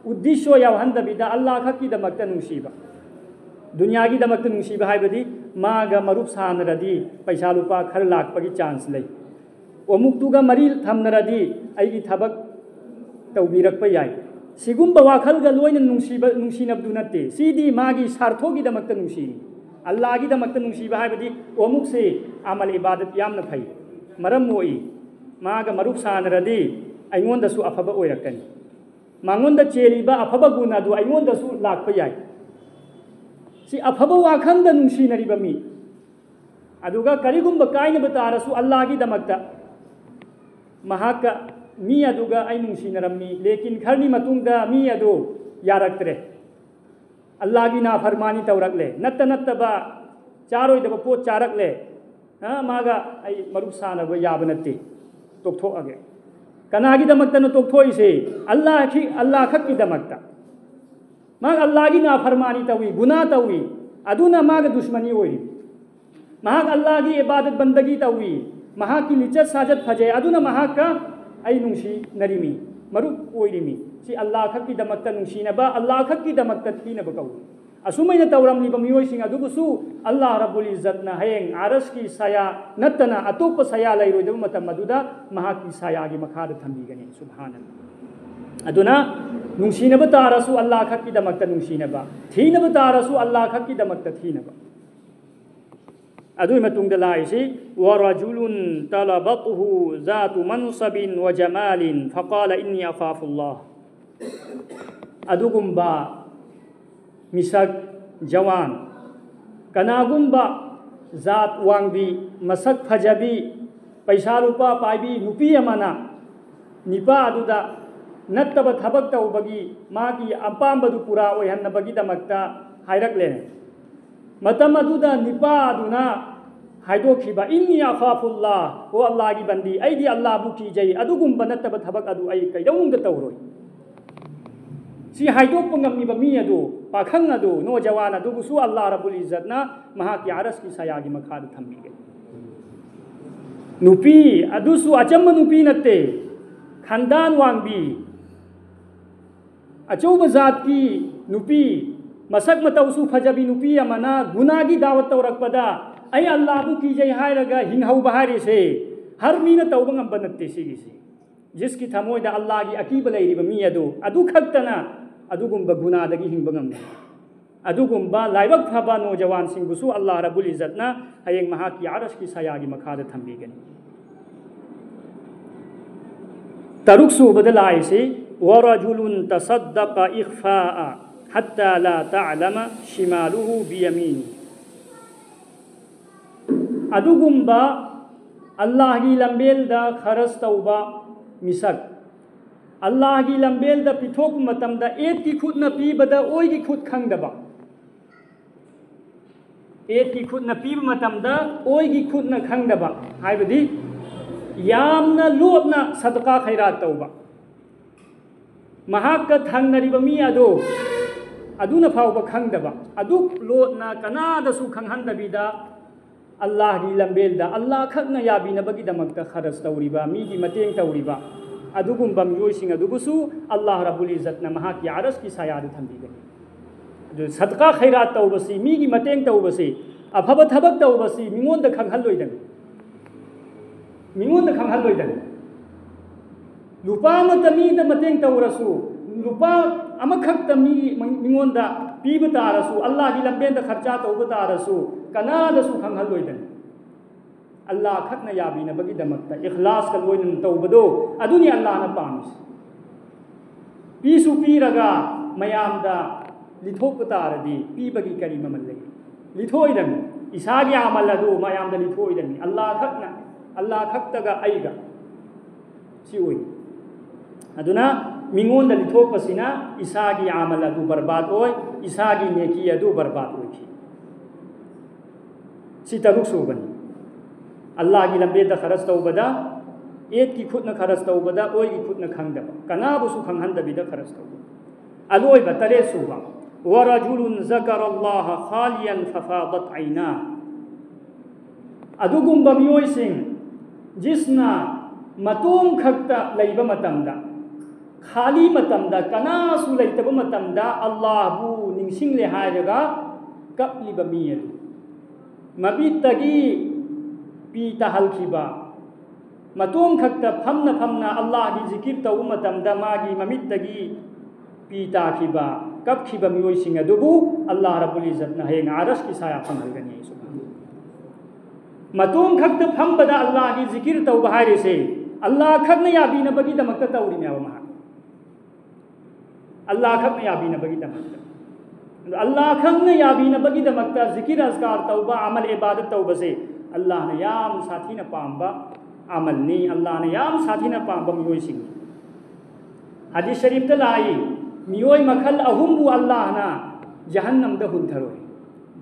ꯎꯗꯤꯁ꯭ꯌ ꯌꯥꯎꯍꯟꯗꯕꯤꯗ ꯑꯜꯂꯥꯍ ꯈꯛꯀꯤꯗꯃꯛꯇ ꯅꯨꯡꯁꯤꯕ꯫ ꯗꯨꯅꯤꯌꯥꯒꯤꯗꯃꯛꯇ ꯅꯨꯡꯁꯤꯕ ꯍꯥꯏꯕꯗꯤ ꯃꯥꯒ ꯃꯔꯨꯞ ꯁꯥꯟꯅꯔꯗꯤ ꯄꯩꯁꯥ ꯂꯨꯄꯥ ꯈꯔ ꯂꯥꯛꯄꯒꯤ ꯆꯥꯟꯁ ꯂꯩ, ꯑꯃꯨꯛꯇꯨꯒ ꯃꯔꯤ ꯊꯝꯅꯔꯗꯤ ꯑꯩꯒꯤ ꯊꯕꯛ ꯇꯧꯕꯤꯔꯛꯄ ꯌꯥꯏ꯫ ꯁꯤꯒꯨꯝꯕ ꯋꯥꯈꯜꯒ ꯂꯣꯏꯅ ꯅꯨꯡꯁꯤꯕ, ꯅꯨꯡꯁꯤꯅꯕꯗꯨ ꯅꯠꯇꯦ꯫ ꯁꯤꯗꯤ ꯃꯥꯒꯤ ꯁꯥꯔꯊꯣꯒꯤꯗꯃꯛꯇ ꯅꯨꯡꯁꯤꯔꯤ꯫ ꯑꯜꯂꯥꯍꯒꯤꯗꯃꯛꯇ ꯅꯨꯡꯁꯤꯕ ꯍꯥꯏꯕꯗꯤ ꯑꯣꯃꯨꯛꯁꯤ ꯑꯃꯜ ꯏꯕꯥꯗꯠ ꯌꯥꯝꯅ ꯐꯩ, ꯃꯔꯝ ꯃꯣꯛꯏ, ꯃꯥꯒ ꯃꯔꯨꯞ ꯁꯥꯟꯅꯔꯗꯤ ꯑꯩꯉꯣꯟꯗꯁꯨ ꯑꯐꯕ ꯑꯣꯏꯔꯛꯀꯅꯤ꯫ ꯃꯉꯣꯟꯗ ꯆꯦꯜꯂꯤꯕ ꯑꯐꯕ ꯒꯨꯟ ꯑꯗꯨ ꯑꯩꯉꯣꯟꯗꯁꯨ ꯂꯥꯛꯄ ꯌꯥꯏ꯫ ꯁꯤ ꯑꯐꯕ ꯋꯥꯈꯜꯗ ꯅꯨꯡꯁꯤꯅꯔꯤꯕ ꯃꯤ꯫ ꯑꯗꯨꯒ ꯀꯔꯤꯒꯨꯝꯕ ꯀꯥꯏꯅꯕ ꯇꯥꯔꯁꯨ ꯑꯜꯂꯥꯍꯒꯤꯗꯃꯛꯇ, ꯃꯍꯥꯛꯀ, ꯃꯤ ꯑꯗꯨꯒ ꯑꯩ ꯅꯨꯡꯁꯤꯅꯔꯝꯃꯤ, ꯂꯦꯀꯤꯟ ꯈꯔꯅꯤ ꯃꯇꯨꯡꯗ ꯃꯤ ꯑꯗꯨ ꯌꯥꯔꯛꯇ꯭ꯔꯦ, ꯑꯜꯂꯥꯍꯒꯤ ꯅꯥꯐꯔꯃꯥꯅꯤ ꯇꯧꯔꯛꯂꯦ, ꯅꯠꯇ ꯅꯠꯇꯕ ꯆꯥꯔꯣꯏꯗꯕ ꯄꯣꯠ ꯆꯥꯔꯛꯂꯦ, ꯑ, ꯃꯥꯒ ꯑꯩ ꯃꯔꯨꯞ ꯁꯥꯟꯅꯕ ꯌꯥꯕ ꯅꯠꯇꯦ, ꯇꯣꯛꯊꯣꯛꯑꯒꯦ꯫ ꯀꯅꯥꯒꯤꯗꯃꯛꯇꯅꯣ ꯇꯣꯛꯊꯣꯛꯏꯁꯦ? ꯑꯜꯂꯥꯍꯒꯤ, ꯑꯜꯂꯥꯍ ꯈꯛꯀꯤꯗꯃꯛꯇ꯫ ꯃꯍꯥꯛ ꯑꯜꯂꯥꯍꯒꯤ ꯅꯥꯐꯔꯃꯥꯅꯤ ꯇꯧꯏ, ꯒꯨꯅꯥ ꯇꯧꯏ, ꯑꯗꯨꯅ ꯃꯥꯒ ꯗꯨꯁꯃꯅꯤ ꯑꯣꯏꯔꯤ꯫ ꯃꯍꯥꯛ ꯑꯜꯂꯥꯍꯒꯤ ꯏꯕꯥꯗꯠ ꯕꯟꯗꯒꯤ ꯇꯧꯏ, ꯃꯍꯥꯛꯀꯤ ꯂꯤꯆꯠ ꯁꯥꯖꯠ ꯐꯖꯩ, ꯑꯗꯨꯅ ꯃꯍꯥꯛꯀ ꯑꯩ ꯅꯨꯡꯁꯤꯅꯔꯤꯃꯤ, ꯃꯔꯨꯞ ꯑꯣꯏꯔꯤꯃꯤ꯫ ꯁꯤ ꯑꯜꯂꯥꯍ ꯈꯛꯀꯤꯗꯃꯛꯇ ꯅꯨꯡꯁꯤꯅꯕ, ꯑꯜꯂꯥꯍ ꯈꯛꯀꯤꯗꯃꯛꯇ ꯊꯤꯅꯕ ꯀꯧꯏ꯫ ꯑꯁꯨꯃꯥꯏꯅ ꯇꯧꯔꯝꯂꯤꯕ ꯃꯤꯑꯣꯏꯁꯤꯡ ꯑꯗꯨꯕꯨꯁꯨ ꯑꯜꯂꯥꯍ ꯔꯕꯨꯜ ꯏꯖꯠꯅ ꯍꯌꯦꯡ ꯑꯔꯁꯀꯤ ꯁꯥꯌꯥ ꯅꯠꯇꯅ ꯑꯇꯣꯞꯄ ꯁꯥꯌꯥ ꯂꯩꯔꯣꯏꯗꯕ ꯃꯇꯝ ꯑꯗꯨꯗ ꯃꯍꯥꯛꯀꯤ ꯁꯥꯌꯥꯒꯤ ꯃꯈꯥꯗ ꯊꯝꯕꯤꯒꯅꯤ꯫ ꯁꯨꯕꯍꯥꯅꯜꯂꯥꯍ꯫ ꯑꯗꯨꯅ ꯅꯨꯡꯁꯤꯅꯕ ꯇꯥꯔꯁꯨ ꯑꯜꯂꯥꯍ ꯈꯛꯀꯤꯗꯃꯛꯇ ꯅꯨꯡꯁꯤꯅꯕ, ꯊꯤꯅꯕ ꯇꯥꯔꯁꯨ ꯑꯜꯂꯥꯍ ꯈꯛꯀꯤꯗꯃꯛꯇ ꯊꯤꯅꯕ꯫ ꯑꯗꯨꯒꯤ ꯃꯇꯨꯡꯗ ꯂꯥꯛꯏꯁꯤ, ورجل طلبته ذات منصب وجمال فقال إني أخاف الله. ꯑꯗꯨꯒꯨꯝꯕ ꯃꯤꯁꯛ ꯖꯋꯥꯟ, ꯀꯅꯥꯒꯨꯝꯕ ꯖꯥꯠ ꯋꯥꯡꯕꯤ, ꯃꯁꯛ ꯐꯖꯕꯤ, ꯄꯩꯁꯥ ꯂꯨꯄꯥ ꯄꯥꯏꯕꯤ ꯅꯨꯄꯤ ꯑꯃꯅ ꯅꯤꯄꯥ ꯑꯗꯨꯗ ꯅꯠꯇꯕ ꯊꯕꯛ ꯇꯧꯕꯒꯤ ꯃꯥꯒꯤ ꯑꯄꯥꯝꯕꯗꯨ ꯄꯨꯔꯥ ꯑꯣꯏꯍꯟꯅꯕꯒꯤꯗꯃꯛꯇ ꯍꯥꯏꯔꯛꯂꯦ꯫ ꯃꯇꯝ ꯑꯗꯨꯗ ꯅꯤꯄꯥ ꯑꯗꯨꯅ ꯍꯥꯏꯗꯣꯛꯈꯤꯕ, "ꯏꯟꯅꯤ ꯑꯈꯥꯐꯨꯜꯂꯥꯍ, ꯑꯣ ꯑꯜꯂꯥꯍꯒꯤ ꯕꯟꯗꯤ, ꯑꯩꯗꯤ ꯑꯜꯂꯥꯍꯕꯨ ꯀꯤꯖꯩ, ꯑꯗꯨꯒꯨꯝꯕ ꯅꯠꯇꯕ ꯊꯕꯛ ꯑꯗꯨ ꯑꯩ ꯀꯩꯗꯧꯅꯨꯡꯗ ꯇꯧꯔꯣꯏ"꯫ ꯁꯤ ꯍꯥꯏꯗꯣꯛꯄ ꯉꯝꯃꯤꯕ ꯃꯤ ꯑꯗꯨ, ꯄꯥꯈꯪ ꯑꯗꯨ, ꯅꯣꯖꯋꯥꯟ ꯑꯗꯨꯕꯨꯁꯨ ꯑꯜꯂꯥꯍ ꯔꯕꯨꯜ ꯏꯖꯠꯅ ꯃꯍꯥꯛꯀꯤ ꯑꯔꯁꯀꯤ ꯁꯌꯥꯒꯤ ꯃꯈꯥꯗ ꯊꯝꯕꯤꯒꯅꯤ꯫ ꯅꯨꯄꯤ ꯑꯗꯨꯁꯨ ꯑꯆꯝꯕ ꯅꯨꯄꯤ ꯅꯠꯇꯦ, ꯈꯟꯗꯥꯟ ꯋꯥꯡꯕꯤ, ꯑꯆꯧꯕ ꯖꯥꯠꯀꯤ ꯅꯨꯄꯤ, ꯃꯁꯛ ꯃꯇꯧꯁꯨ ꯐꯖꯕꯤ ꯅꯨꯄꯤ ꯑꯃꯅ ꯒꯨꯅꯥꯒꯤ ꯗꯥꯋꯠ ꯇꯧꯔꯛꯄꯗ ꯑꯩ ꯑꯜꯂꯥꯍꯕꯨ ꯀꯤꯖꯩ ꯍꯥꯏꯔꯒ ꯍꯤꯡꯍꯧꯕ ꯍꯥꯏꯔꯤꯁꯦ ꯍꯔ ꯃꯤꯅ ꯇꯧꯕ ꯉꯝꯕ ꯅꯠꯇꯦ꯫ ꯁꯤꯒꯤꯁꯤ ꯖꯤꯁꯀꯤ ꯊꯃꯣꯏꯗ ꯑꯜꯂꯥꯍꯒꯤ ꯑꯀꯤꯕ ꯂꯩꯔꯤꯕ ꯃꯤ ꯑꯗꯨ, ꯑꯗꯨ ꯈꯛꯇꯅ ꯑꯗꯨꯒꯨꯝꯕ ꯒꯨꯅꯥꯗꯒꯤ ꯍꯤꯡꯕ ꯉꯝꯒꯅꯤ꯫ ꯑꯗꯨꯒꯨꯝꯕ ꯂꯥꯏꯕꯛ ꯐꯕ ꯅꯣꯖꯋꯥꯟꯁꯤꯡꯕꯨꯁꯨ ꯑꯜꯂꯥꯍ ꯔꯕꯨꯜ ꯏꯖꯠꯅ ꯍꯌꯦꯡ ꯃꯍꯥꯛꯀꯤ ꯑꯔꯁꯀꯤ ꯁꯌꯥꯒꯤ ꯃꯈꯥꯗ ꯊꯝꯕꯤꯒꯅꯤ꯫ ꯇꯔꯨꯛ ꯁꯨꯕꯗ ꯂꯥꯛꯏꯁꯤ, ورجل تصدق إخفاء حتى لا تعلم شماله بيمينه. ꯑꯗꯨꯒꯨꯝꯕ ꯑꯜꯂꯥꯍꯒꯤ ꯂꯝꯕꯦꯜꯗ ꯈꯔꯁ ꯇꯧꯕ ꯃꯤꯁꯛ, ꯑꯜꯂꯥꯍꯒꯤ ꯂꯝꯕꯦꯜꯗ ꯄꯤꯊꯣꯛꯄ ꯃꯇꯝꯗ ꯑꯦꯠꯀꯤ ꯈꯨꯠꯅ ꯄꯤꯕꯗ ꯑꯣꯏꯒꯤ ꯈꯨꯠ ꯈꯪꯗꯕ, ꯑꯦꯠꯀꯤ ꯈꯨꯠꯅ ꯄꯤꯕ ꯃꯇꯝꯗ ꯑꯣꯏꯒꯤ ꯈꯨꯠꯅ ꯈꯪꯗꯕ, ꯍꯥꯏꯕꯗꯤ ꯌꯥꯝꯅ ꯂꯣꯠꯅ ꯁꯗꯀꯥ ꯈꯩꯔꯥꯠ ꯇꯧꯕ, ꯃꯍꯥꯛꯀ ꯊꯪꯅꯔꯤꯕ ꯃꯤ ꯑꯗꯨ, ꯑꯗꯨꯅ ꯐꯥꯎꯕ ꯈꯪꯗꯕ, ꯑꯗꯨ ꯂꯣꯠꯅ ꯀꯅꯥꯗꯁꯨ ꯈꯪꯍꯟꯗꯕꯤꯗ ꯑꯜꯂꯥꯍꯒꯤ ꯂꯝꯕꯦꯜꯗ ꯑꯜꯂꯥꯍ ꯈꯛꯅ ꯌꯥꯕꯤꯅꯕꯒꯤꯗꯃꯛꯇ ꯈꯔꯁ ꯇꯧꯔꯤꯕ, ꯃꯤꯒꯤ ꯃꯇꯦꯡ ꯇꯧꯔꯤꯕ ꯑꯗꯨꯒꯨꯝꯕ ꯃꯤꯑꯣꯏꯁꯤꯡ ꯑꯗꯨꯕꯨꯁꯨ ꯑꯜꯂꯥꯍ ꯔꯕꯨꯜ ꯏꯖꯠꯅ ꯃꯍꯥꯛꯀꯤ ꯑꯔꯁꯀꯤ ꯁꯌꯥꯗ ꯊꯝꯕꯤꯒꯅꯤ꯫ ꯑꯗꯨ ꯁꯗꯀꯥ ꯈꯩꯔꯥꯠ ꯇꯧꯕꯁꯤ, ꯃꯤꯒꯤ ꯃꯇꯦꯡ ꯇꯧꯕꯁꯤ, ꯑꯐꯕ ꯊꯕꯛ ꯇꯧꯕꯁꯤ ꯃꯤꯉꯣꯟꯗ ꯈꯪꯍꯜꯂꯣꯏꯗꯕꯅꯤ꯫ ꯃꯤꯉꯣꯟꯗ ꯈꯪꯍꯜꯂꯣꯏꯗꯕꯅꯤ꯫ ꯂꯨꯄꯥ ꯑꯃꯠꯇ ꯃꯤꯗ ꯃꯇꯦꯡ ꯇꯧꯔꯁꯨ, ꯂꯨꯄꯥ ꯑꯃꯈꯛꯇ ꯃꯤ, ꯃꯤꯉꯣꯟꯗ ꯄꯤꯕ ꯇꯥꯔꯁꯨ, ꯑꯜꯂꯥꯍꯒꯤ ꯂꯝꯕꯦꯟꯗ ꯈꯔꯆꯥ ꯇꯧꯕ ꯇꯥꯔꯁꯨ, ꯀꯅꯥꯗꯁꯨ ꯈꯪꯍꯜꯂꯣꯏꯗꯕꯅꯤ꯫ ꯑꯜꯂꯥꯍ ꯈꯛꯅ ꯌꯥꯕꯤꯅꯕꯒꯤꯗꯃꯛꯇ ꯏꯈꯂꯥꯁꯀ ꯂꯣꯏꯅꯅ ꯇꯧꯕꯗꯣ, ꯑꯗꯨꯅꯤ ꯑꯜꯂꯥꯍꯅ ꯄꯥꯝꯃꯤꯁꯦ꯫ ꯄꯤꯁꯨ ꯄꯤꯔꯒ ꯃꯌꯥꯝꯗ ꯂꯤꯊꯣꯛꯄ ꯇꯥꯔꯗꯤ ꯄꯤꯕꯒꯤ ꯀꯔꯤ ꯃꯃꯜ ꯂꯩ? ꯂꯤꯊꯣꯛꯏꯗꯅꯤ꯫ ꯏꯁꯥꯒꯤ ꯑꯃꯜ ꯑꯗꯨ ꯃꯌꯥꯝꯗ ꯂꯤꯊꯣꯛꯏꯗꯅꯤ꯫ ꯑꯜꯂꯥꯍ ꯈꯛꯅ, ꯑꯜꯂꯥꯍ ꯈꯛꯇꯒ ꯑꯩꯒ꯫ ꯁꯤ ꯑꯣꯏ꯫ ꯑꯗꯨꯅ ꯃꯤꯉꯣꯟꯗ ꯂꯤꯊꯣꯛꯄꯁꯤꯅ ꯏꯁꯥꯒꯤ ꯑꯃꯜ ꯑꯗꯨ ꯕꯔꯕꯥꯗ ꯑꯣꯏ, ꯏꯁꯥꯒꯤ ꯅꯦꯀꯤ ꯑꯗꯨ ꯕꯔꯕꯥꯗ ꯑꯣꯏꯈꯤ꯫ ꯁꯤ ꯇꯔꯨꯛ ꯁꯨꯕꯅꯤ꯫ ꯑꯜꯂꯥꯍꯒꯤ ꯂꯝꯕꯦꯟꯗ ꯈꯔꯁ ꯇꯧꯕꯗ, ꯑꯦꯠꯀꯤ ꯈꯨꯠꯅ ꯈꯔꯁ ꯇꯧꯕꯗ, ꯑꯣꯏꯒꯤ ꯈꯨꯠꯅ ꯈꯪꯗꯕ, ꯀꯅꯥꯕꯨꯁꯨ ꯈꯪꯍꯟꯗꯕꯤꯗ ꯈꯔꯁ ꯇꯧꯕ꯫ ꯑꯂꯣꯏꯕ ꯇꯔꯦꯠ ꯁꯨꯕ, ورجل ذكر الله خاليا ففاضت عيناه꯫ ꯑꯗꯨꯒꯨꯝꯕ ꯃꯤꯑꯣꯏꯁꯤꯡ, ꯖꯤꯁꯅ ꯃꯇꯣꯝ ꯈꯛꯇ ꯂꯩꯕ ꯃꯇꯝꯗ, ꯈꯥꯂꯤ ꯃꯇꯝꯗ, ꯀꯅꯥꯁꯨ ꯂꯩꯇꯕ ꯃꯇꯝꯗ ꯑꯜꯂꯥꯍꯕꯨ ꯅꯤꯡꯁꯤꯡꯂꯦ ꯍꯥꯏꯔꯒ ꯀꯞꯂꯤꯕ ꯃꯤ ꯑꯗꯨ, ꯃꯃꯤꯠꯇꯒꯤ ꯄꯤ ꯇꯥꯍꯜꯈꯤꯕ, ꯃꯇꯣꯝ ꯈꯛꯇ ꯐꯝꯅ ꯐꯝꯅ ꯑꯜꯂꯥꯍꯒꯤ ꯖꯤꯀꯤꯔ ꯇꯧꯕ ꯃꯇꯝꯗ ꯃꯥꯒꯤ ꯃꯃꯤꯠꯇꯒꯤ ꯄꯤ ꯇꯥꯈꯤꯕ, ꯀꯞꯈꯤꯕ ꯃꯤꯑꯣꯏꯁꯤꯡ ꯑꯗꯨꯕꯨ ꯑꯜꯂꯥꯍ ꯔꯕꯨꯜ ꯏꯖꯠꯅ ꯍꯌꯦꯡ ꯑꯔꯁꯀꯤ ꯁꯥꯌꯥ ꯐꯪꯍꯟꯒꯅꯤ꯫ ꯃꯇꯣꯝ ꯈꯛꯇ ꯐꯝꯕꯗ ꯑꯜꯂꯥꯍꯒꯤ ꯖꯤꯀꯤꯔ ꯇꯧꯕ ꯍꯥꯏꯔꯤꯁꯦ ꯑꯜꯂꯥꯍ ꯈꯛꯅ ꯌꯥꯕꯤꯅꯕꯒꯤꯗꯃꯛꯇ ꯇꯧꯔꯤꯅꯦꯕ ꯃꯍꯥꯛ꯫ ꯑꯜꯂꯥꯍ ꯈꯛꯅ ꯌꯥꯕꯤꯅꯕꯒꯤꯗꯃꯛꯇ꯫ ꯑꯗꯣ ꯑꯜꯂꯥꯍ ꯈꯛꯅ ꯌꯥꯕꯤꯅꯕꯒꯤꯗꯃꯛꯇ ꯖꯤꯀꯤꯔ ꯑꯖꯀꯥꯔ ꯇꯧꯕ, ꯑꯃꯜ ꯏꯕꯥꯗꯠ ꯇꯧꯕꯁꯦ ꯑꯜꯂꯥꯍꯅ ꯌꯥꯝ ꯁꯥꯊꯤꯅ ꯄꯥꯝꯕ ꯑꯃꯜꯅꯤ, ꯑꯜꯂꯥꯍꯅ ꯌꯥꯝ ꯁꯥꯊꯤꯅ ꯄꯥꯝꯕ ꯃꯤꯑꯣꯏꯁꯤꯡꯅꯤ꯫ ꯍꯗꯤꯁ ꯁꯔꯤꯐꯇ ꯂꯥꯛꯏ, ꯃꯤꯑꯣꯏ ꯃꯈꯜ ꯑꯍꯨꯝꯕꯨ ꯑꯜꯂꯥꯍꯅ ꯖꯍꯟꯅꯝꯗ ꯍꯨꯟꯊꯔꯣꯏ꯫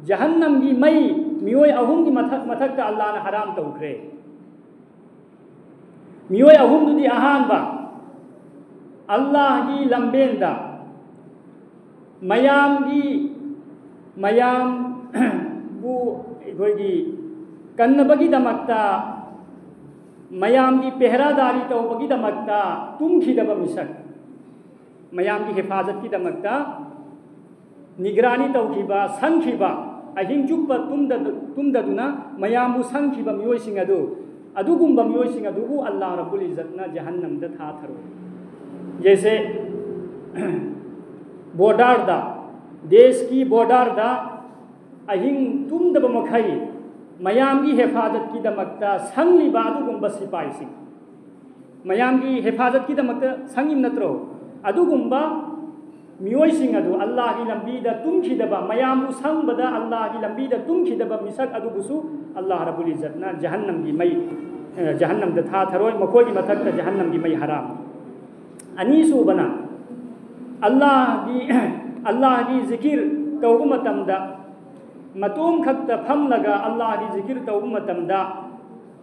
ꯖꯍꯟꯅꯝꯒꯤ ꯃꯩ ꯃꯤꯑꯣꯏ ꯑꯍꯨꯝꯒꯤ ꯃꯊꯛ, ꯃꯊꯛꯇ ꯑꯜꯂꯥꯍꯅ ꯍꯔꯥꯝ ꯇꯧꯈ꯭ꯔꯦ꯫ ꯃꯤꯑꯣꯏ ꯑꯍꯨꯝꯗꯨꯗꯤ, ꯑꯍꯥꯟꯕ, ꯑꯜꯂꯥꯍꯒꯤ ꯂꯝꯕꯦꯟꯗ ꯃꯌꯥꯝꯒꯤ, ꯃꯌꯥꯝꯕꯨ ꯑꯩꯈꯣꯏꯒꯤ ꯀꯟꯅꯕꯒꯤꯗꯃꯛꯇ, ꯃꯌꯥꯝꯒꯤ ꯄꯦꯍꯔꯥꯗꯥꯔꯤ ꯇꯧꯕꯒꯤꯗꯃꯛꯇ ꯇꯨꯝꯈꯤꯗꯕ ꯃꯤꯁꯛ, ꯃꯌꯥꯝꯒꯤ ꯍꯤꯐꯥꯖꯠꯀꯤꯗꯃꯛꯇ ꯅꯤꯒꯔꯥꯅꯤ ꯇꯧꯈꯤꯕ, ꯁꯪꯈꯤꯕ, ꯑꯍꯤꯡ ꯆꯨꯞꯄ ꯇꯨꯝꯗ-, ꯇꯨꯝꯗꯗꯨꯅ ꯃꯌꯥꯝꯕꯨ ꯁꯪꯈꯤꯕ ꯃꯤꯑꯣꯏꯁꯤꯡ ꯑꯗꯨ, ꯑꯗꯨꯒꯨꯝꯕ ꯃꯤꯑꯣꯏꯁꯤꯡ ꯑꯗꯨꯕꯨ ꯑꯜꯂꯥꯍ ꯔꯕꯨꯜ ꯏꯖꯠꯅ ꯖꯍꯟꯅꯝꯗ ꯊꯥꯊꯔꯣꯏ꯫ ꯖꯩꯁꯦ ꯕꯣꯔꯗꯔꯗ, ꯗꯦꯁꯀꯤ ꯕꯣꯔꯗꯔꯗ ꯑꯍꯤꯡ ꯇꯨꯝꯗꯕ ꯃꯈꯩ ꯃꯌꯥꯝꯒꯤ ꯍꯦꯐꯥꯖꯠꯀꯤꯗꯃꯛꯇ ꯁꯪꯂꯤꯕ ꯑꯗꯨꯒꯨꯝꯕ ꯁꯤꯄꯥꯏꯁꯤꯡ, ꯃꯌꯥꯝꯒꯤ ꯍꯦꯐꯥꯖꯠꯀꯤꯗꯃꯛꯇ ꯁꯪꯉꯤꯕ ꯅꯠꯇ꯭ꯔꯣ? ꯑꯗꯨꯒꯨꯝꯕ ꯃꯤꯑꯣꯏꯁꯤꯡ ꯑꯗꯨ ꯑꯜꯂꯥꯍꯒꯤ ꯂꯝꯕꯤꯗ ꯇꯨꯝꯈꯤꯗꯕ, ꯃꯌꯥꯝꯕꯨ ꯁꯪꯕꯗ ꯑꯜꯂꯥꯍꯒꯤ ꯂꯝꯕꯤꯗ ꯇꯨꯝꯈꯤꯗꯕ ꯃꯤꯁꯛ ꯑꯗꯨꯕꯨꯁꯨ ꯑꯜꯂꯥꯍ ꯔꯕꯨꯜ ꯏꯖꯠꯅ ꯖꯍꯟꯅꯝꯒꯤ ꯃꯩ, ꯑ, ꯖꯍꯟꯅꯝꯗ ꯊꯥꯊꯔꯣꯏ, ꯃꯈꯣꯏꯒꯤ ꯃꯊꯛꯇ ꯖꯍꯟꯅꯝꯒꯤ ꯃꯩ ꯍꯔꯥꯝ꯫ ꯑꯅꯤꯁꯨꯕꯅ, ꯑꯜꯂꯥꯍꯒꯤ, ꯑꯜꯂꯥꯍꯒꯤ ꯖꯤꯀꯤꯔ ꯇꯧꯕ ꯃꯇꯝꯗ, ꯃꯇꯣꯝ ꯈꯛꯇ ꯐꯝꯂꯒ ꯑꯜꯂꯥꯍꯒꯤ ꯖꯤꯀꯤꯔ ꯇꯧꯕ ꯃꯇꯝꯗ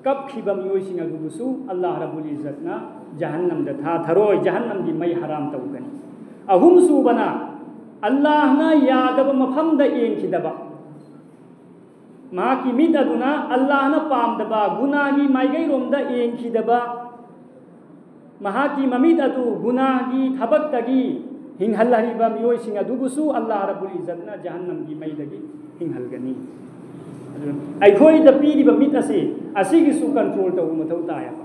ꯀꯞꯈꯤꯕ ꯃꯤꯑꯣꯏꯁꯤꯡ ꯑꯗꯨꯕꯨꯁꯨ ꯑꯜꯂꯥꯍ ꯔꯕꯨꯜ ꯏꯖꯠꯅ ꯖꯍꯟꯅꯝꯗ ꯊꯥꯊꯔꯣꯏ, ꯖꯍꯟꯅꯝꯒꯤ ꯃꯩ ꯍꯔꯥꯝ ꯇꯧꯒꯅꯤ꯫ ꯑꯍꯨꯝꯁꯨꯕꯅ, ꯑꯜꯂꯥꯍꯅ ꯌꯥꯗꯕ ꯃꯐꯝꯗ ꯌꯦꯡꯈꯤꯗꯕ꯫ ꯃꯍꯥꯛꯀꯤ ꯃꯤꯠ ꯑꯗꯨꯅ ꯑꯜꯂꯥꯍꯅ ꯄꯥꯝꯗꯕ ꯒꯨꯅꯥꯒꯤ ꯃꯥꯏꯀꯩꯔꯣꯝꯗ ꯌꯦꯡꯈꯤꯗꯕ꯫ ꯃꯍꯥꯛꯀꯤ ꯃꯃꯤꯠ ꯑꯗꯨ ꯒꯨꯅꯥꯒꯤ ꯊꯕꯛꯇꯒꯤ ꯍꯤꯡꯍꯜꯍꯜꯂꯤꯕ ꯃꯤꯑꯣꯏꯁꯤꯡ ꯑꯗꯨꯕꯨꯁꯨ ꯑꯜꯂꯥꯍ ꯔꯕꯨꯜ ꯏꯖꯠꯅ ꯖꯍꯟꯅꯝꯒꯤ ꯃꯩꯗꯒꯤ ꯍꯤꯡꯍꯜꯒꯅꯤ꯫ ꯑꯗꯨꯅ ꯑꯩꯈꯣꯏꯗ ꯄꯤꯔꯤꯕ ꯃꯤꯠ ꯑꯁꯤ, ꯑꯁꯤꯒꯤꯁꯨ ꯀꯟꯇ꯭ꯔꯣꯜ ꯇꯧꯕ ꯃꯊꯧ ꯇꯥꯏꯌꯦꯕ꯫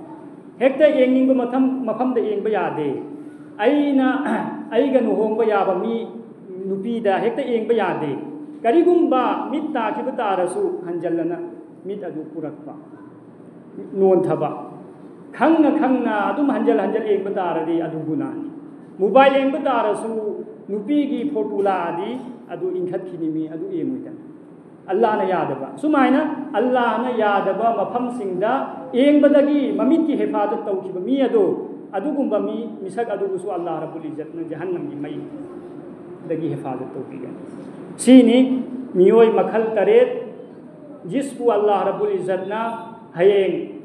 ꯍꯦꯛꯇ ꯌꯦꯡꯅꯤꯡꯕ ꯃꯐꯝ, ꯃꯐꯝꯗ ꯌꯦꯡꯕ ꯌꯥꯗꯦ꯫ ꯑꯩꯅ, ꯑꯩꯒ ꯂꯨꯍꯣꯡꯕ ꯌꯥꯕ ꯃꯤ, ꯅꯨꯄꯤꯗ ꯍꯦꯛꯇ ꯌꯦꯡꯕ ꯌꯥꯗꯦ꯫ ꯀꯔꯤꯒꯨꯝꯕ ꯃꯤꯠ ꯇꯥꯈꯤꯕ ꯇꯥꯔꯁꯨ, ꯍꯟꯖꯜꯂꯅ ꯃꯤꯠ ꯑꯗꯨ ꯄꯨꯔꯛꯄ, ꯅꯣꯟꯊꯕ, ꯈꯪꯅ ꯈꯪꯅ ꯑꯗꯨꯝ ꯍꯟꯖꯜ ꯍꯟꯖꯜ ꯌꯦꯡꯕ ꯇꯥꯔꯗꯤ, ꯑꯗꯨ ꯒꯨꯅꯥꯅꯤ꯫ ꯃꯣꯕꯥꯏꯜ ꯌꯦꯡꯕ ꯇꯥꯔꯁꯨ, ꯅꯨꯄꯤꯒꯤ ꯐꯣꯇꯣ ꯂꯥꯛꯑꯗꯤ ꯑꯗꯨ ꯏꯟꯈꯠꯈꯤꯅꯤ, ꯃꯤ ꯑꯗꯨ ꯌꯦꯡꯉꯣꯏꯗꯅ꯫ ꯑꯜꯂꯥꯍꯅ ꯌꯥꯗꯕ, ꯁꯨꯃꯥꯏꯅ ꯑꯜꯂꯥꯍꯅ ꯌꯥꯗꯕ ꯃꯐꯝꯁꯤꯡꯗ ꯌꯦꯡꯕꯗꯒꯤ ꯃꯃꯤꯠꯀꯤ ꯍꯦꯐꯥꯖꯠ ꯇꯧꯈꯤꯕ ꯃꯤ ꯑꯗꯨ, ꯑꯗꯨꯒꯨꯝꯕ ꯃꯤ, ꯃꯤꯁꯛ ꯑꯗꯨꯕꯨꯁꯨ ꯑꯜꯂꯥꯍ ꯔꯕꯨꯜ ꯏꯖꯠꯅ ꯖꯍꯟꯅꯝꯒꯤ ꯃꯩꯗꯒꯤ ꯍꯦꯐꯥꯖꯠ ꯇꯧꯕꯤꯒꯅꯤ꯫ ꯁꯤꯅꯤ ꯃꯤꯑꯣꯏ ꯃꯈꯜ ꯇꯔꯦꯠ, ꯖꯤꯁꯄꯨ ꯑꯜꯂꯥꯍ ꯔꯕꯨꯜ ꯏꯖꯠꯅ ꯍꯌꯦꯡ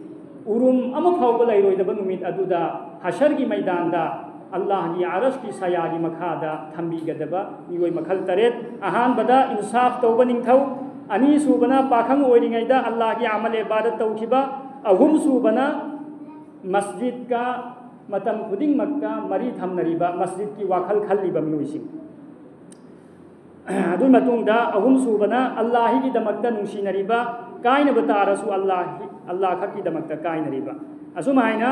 ꯎꯔꯨꯝ ꯑꯃ ꯐꯥꯎꯕ ꯂꯩꯔꯣꯏꯗꯕ ꯅꯨꯃꯤꯠ ꯑꯗꯨꯗ, ꯍꯁꯔꯒꯤ ꯃꯩꯗꯥꯟꯗ ꯑꯜꯂꯥꯍꯒꯤ ꯑꯔꯁꯀꯤ ꯁꯌꯥꯒꯤ ꯃꯈꯥꯗ ꯊꯝꯕꯤꯒꯗꯕ ꯃꯤꯑꯣꯏ ꯃꯈꯜ ꯇꯔꯦꯠ꯫ ꯑꯍꯥꯟꯕꯗ ꯏꯟꯁꯥꯐ ꯇꯧꯕ ꯅꯤꯡꯊꯧ, ꯑꯅꯤꯁꯨꯕꯅ ꯄꯥꯈꯪ ꯑꯣꯏꯔꯤꯉꯩꯗ ꯑꯜꯂꯥꯍꯒꯤ ꯑꯃꯜ ꯏꯕꯥꯗꯠ ꯇꯧꯈꯤꯕ, ꯑꯍꯨꯝꯁꯨꯕꯅ ꯃꯁꯖꯤꯗꯀ ꯃꯇꯝ ꯈꯨꯗꯤꯡꯃꯛꯇ ꯃꯔꯤ ꯊꯝꯅꯔꯤꯕ, ꯃꯁꯖꯤꯗꯀꯤ ꯋꯥꯈꯜ ꯈꯜꯂꯤꯕ ꯃꯤꯑꯣꯏꯁꯤꯡ꯫ ꯑꯗꯨꯒꯤ ꯃꯇꯨꯡꯗ ꯑꯍꯨꯝꯁꯨꯕꯅ ꯑꯜꯂꯥꯍꯤꯒꯤꯗꯃꯛꯇ ꯅꯨꯡꯁꯤꯅꯔꯤꯕ, ꯀꯥꯏꯅꯕ ꯇꯥꯔꯁꯨ ꯑꯜꯂꯥꯍꯤ, ꯑꯜꯂꯥꯍ ꯈꯛꯀꯤꯗꯃꯛꯇ ꯀꯥꯏꯅꯔꯤꯕ꯫ ꯑꯁꯨꯃꯥꯏꯅ,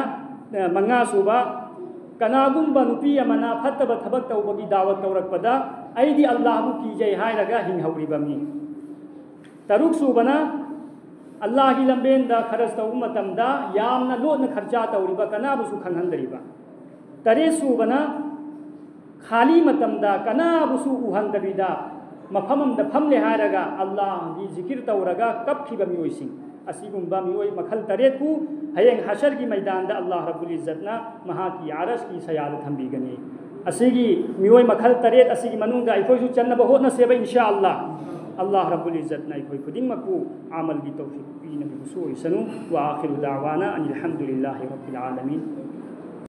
ꯑ, ꯃꯉꯥꯁꯨꯕ, ꯀꯅꯥꯒꯨꯝꯕ ꯅꯨꯄꯤ ꯑꯃꯅ ꯐꯠꯇꯕ ꯊꯕꯛ ꯇꯧꯕꯒꯤ ꯗꯥꯋꯠ ꯇꯧꯔꯛꯄꯗ, "ꯑꯩꯗꯤ ꯑꯜꯂꯥꯍꯕꯨ ꯀꯤꯖꯩ" ꯍꯥꯏꯔꯒ ꯍꯤꯡꯍꯧꯔꯤꯕ ꯃꯤ꯫ ꯇꯔꯨꯛꯁꯨꯕꯅ, ꯑꯜꯂꯥꯍꯒꯤ ꯂꯝꯕꯦꯟꯗ ꯈꯔꯆ ꯇꯧꯕ ꯃꯇꯝꯗ ꯌꯥꯝꯅ ꯂꯣꯠꯅ ꯈꯔꯆꯥ ꯇꯧꯔꯤꯕ, ꯀꯅꯥꯕꯨꯁꯨ ꯈꯪꯍꯟꯗꯔꯤꯕ꯫ ꯇꯔꯦꯠꯁꯨꯕꯅ, ꯈꯥꯂꯤ ꯃꯇꯝꯗ ꯀꯅꯥꯕꯨꯁꯨ ꯎꯍꯟꯗꯕꯤꯗ ꯃꯐꯝ ꯑꯃꯗ ꯐꯝꯂꯦ ꯍꯥꯏꯔꯒ ꯑꯜꯂꯥꯍꯒꯤ ꯖꯤꯀꯤꯔ ꯇꯧꯔꯒ ꯀꯞꯈꯤꯕ ꯃꯤꯑꯣꯏꯁꯤꯡ꯫ ꯑꯁꯤꯒꯨꯝꯕ ꯃꯤꯑꯣꯏ ꯃꯈꯜ ꯇꯔꯦꯠꯄꯨ ꯍꯌꯦꯡ ꯍꯁꯔꯒꯤ ꯃꯩꯗꯥꯟꯗ ꯑꯜꯂꯥꯍ ꯔꯕꯨꯜ ꯏꯖꯠꯅ ꯃꯍꯥꯛꯀꯤ ꯑꯔꯁꯀꯤ ꯁꯌꯥꯗ ꯊꯝꯕꯤꯒꯅꯤ꯫ ꯑꯁꯤꯒꯤ ꯃꯤꯑꯣꯏ ꯃꯈꯜ ꯇꯔꯦꯠ ꯑꯁꯤꯒꯤ ꯃꯅꯨꯡꯗ ꯑꯩꯈꯣꯏꯁꯨ ꯆꯟꯅꯕ ꯍꯣꯠꯅꯁꯦꯕ, ꯏꯟꯁꯥ ꯑꯜꯂꯥꯍ꯫ ꯑꯜꯂꯥꯍ ꯔꯕꯨꯜ ꯏꯖꯠꯅ ꯑꯩꯈꯣꯏ ꯈꯨꯗꯤꯡꯃꯛꯄꯨ ꯑꯃꯜꯒꯤ ꯇꯧꯐꯤꯛ ꯄꯤꯅꯕꯤꯕꯁꯨ ꯑꯣꯏꯁꯅꯨ꯫ وآخر دعوانا أن الحمد لله رب العالمين.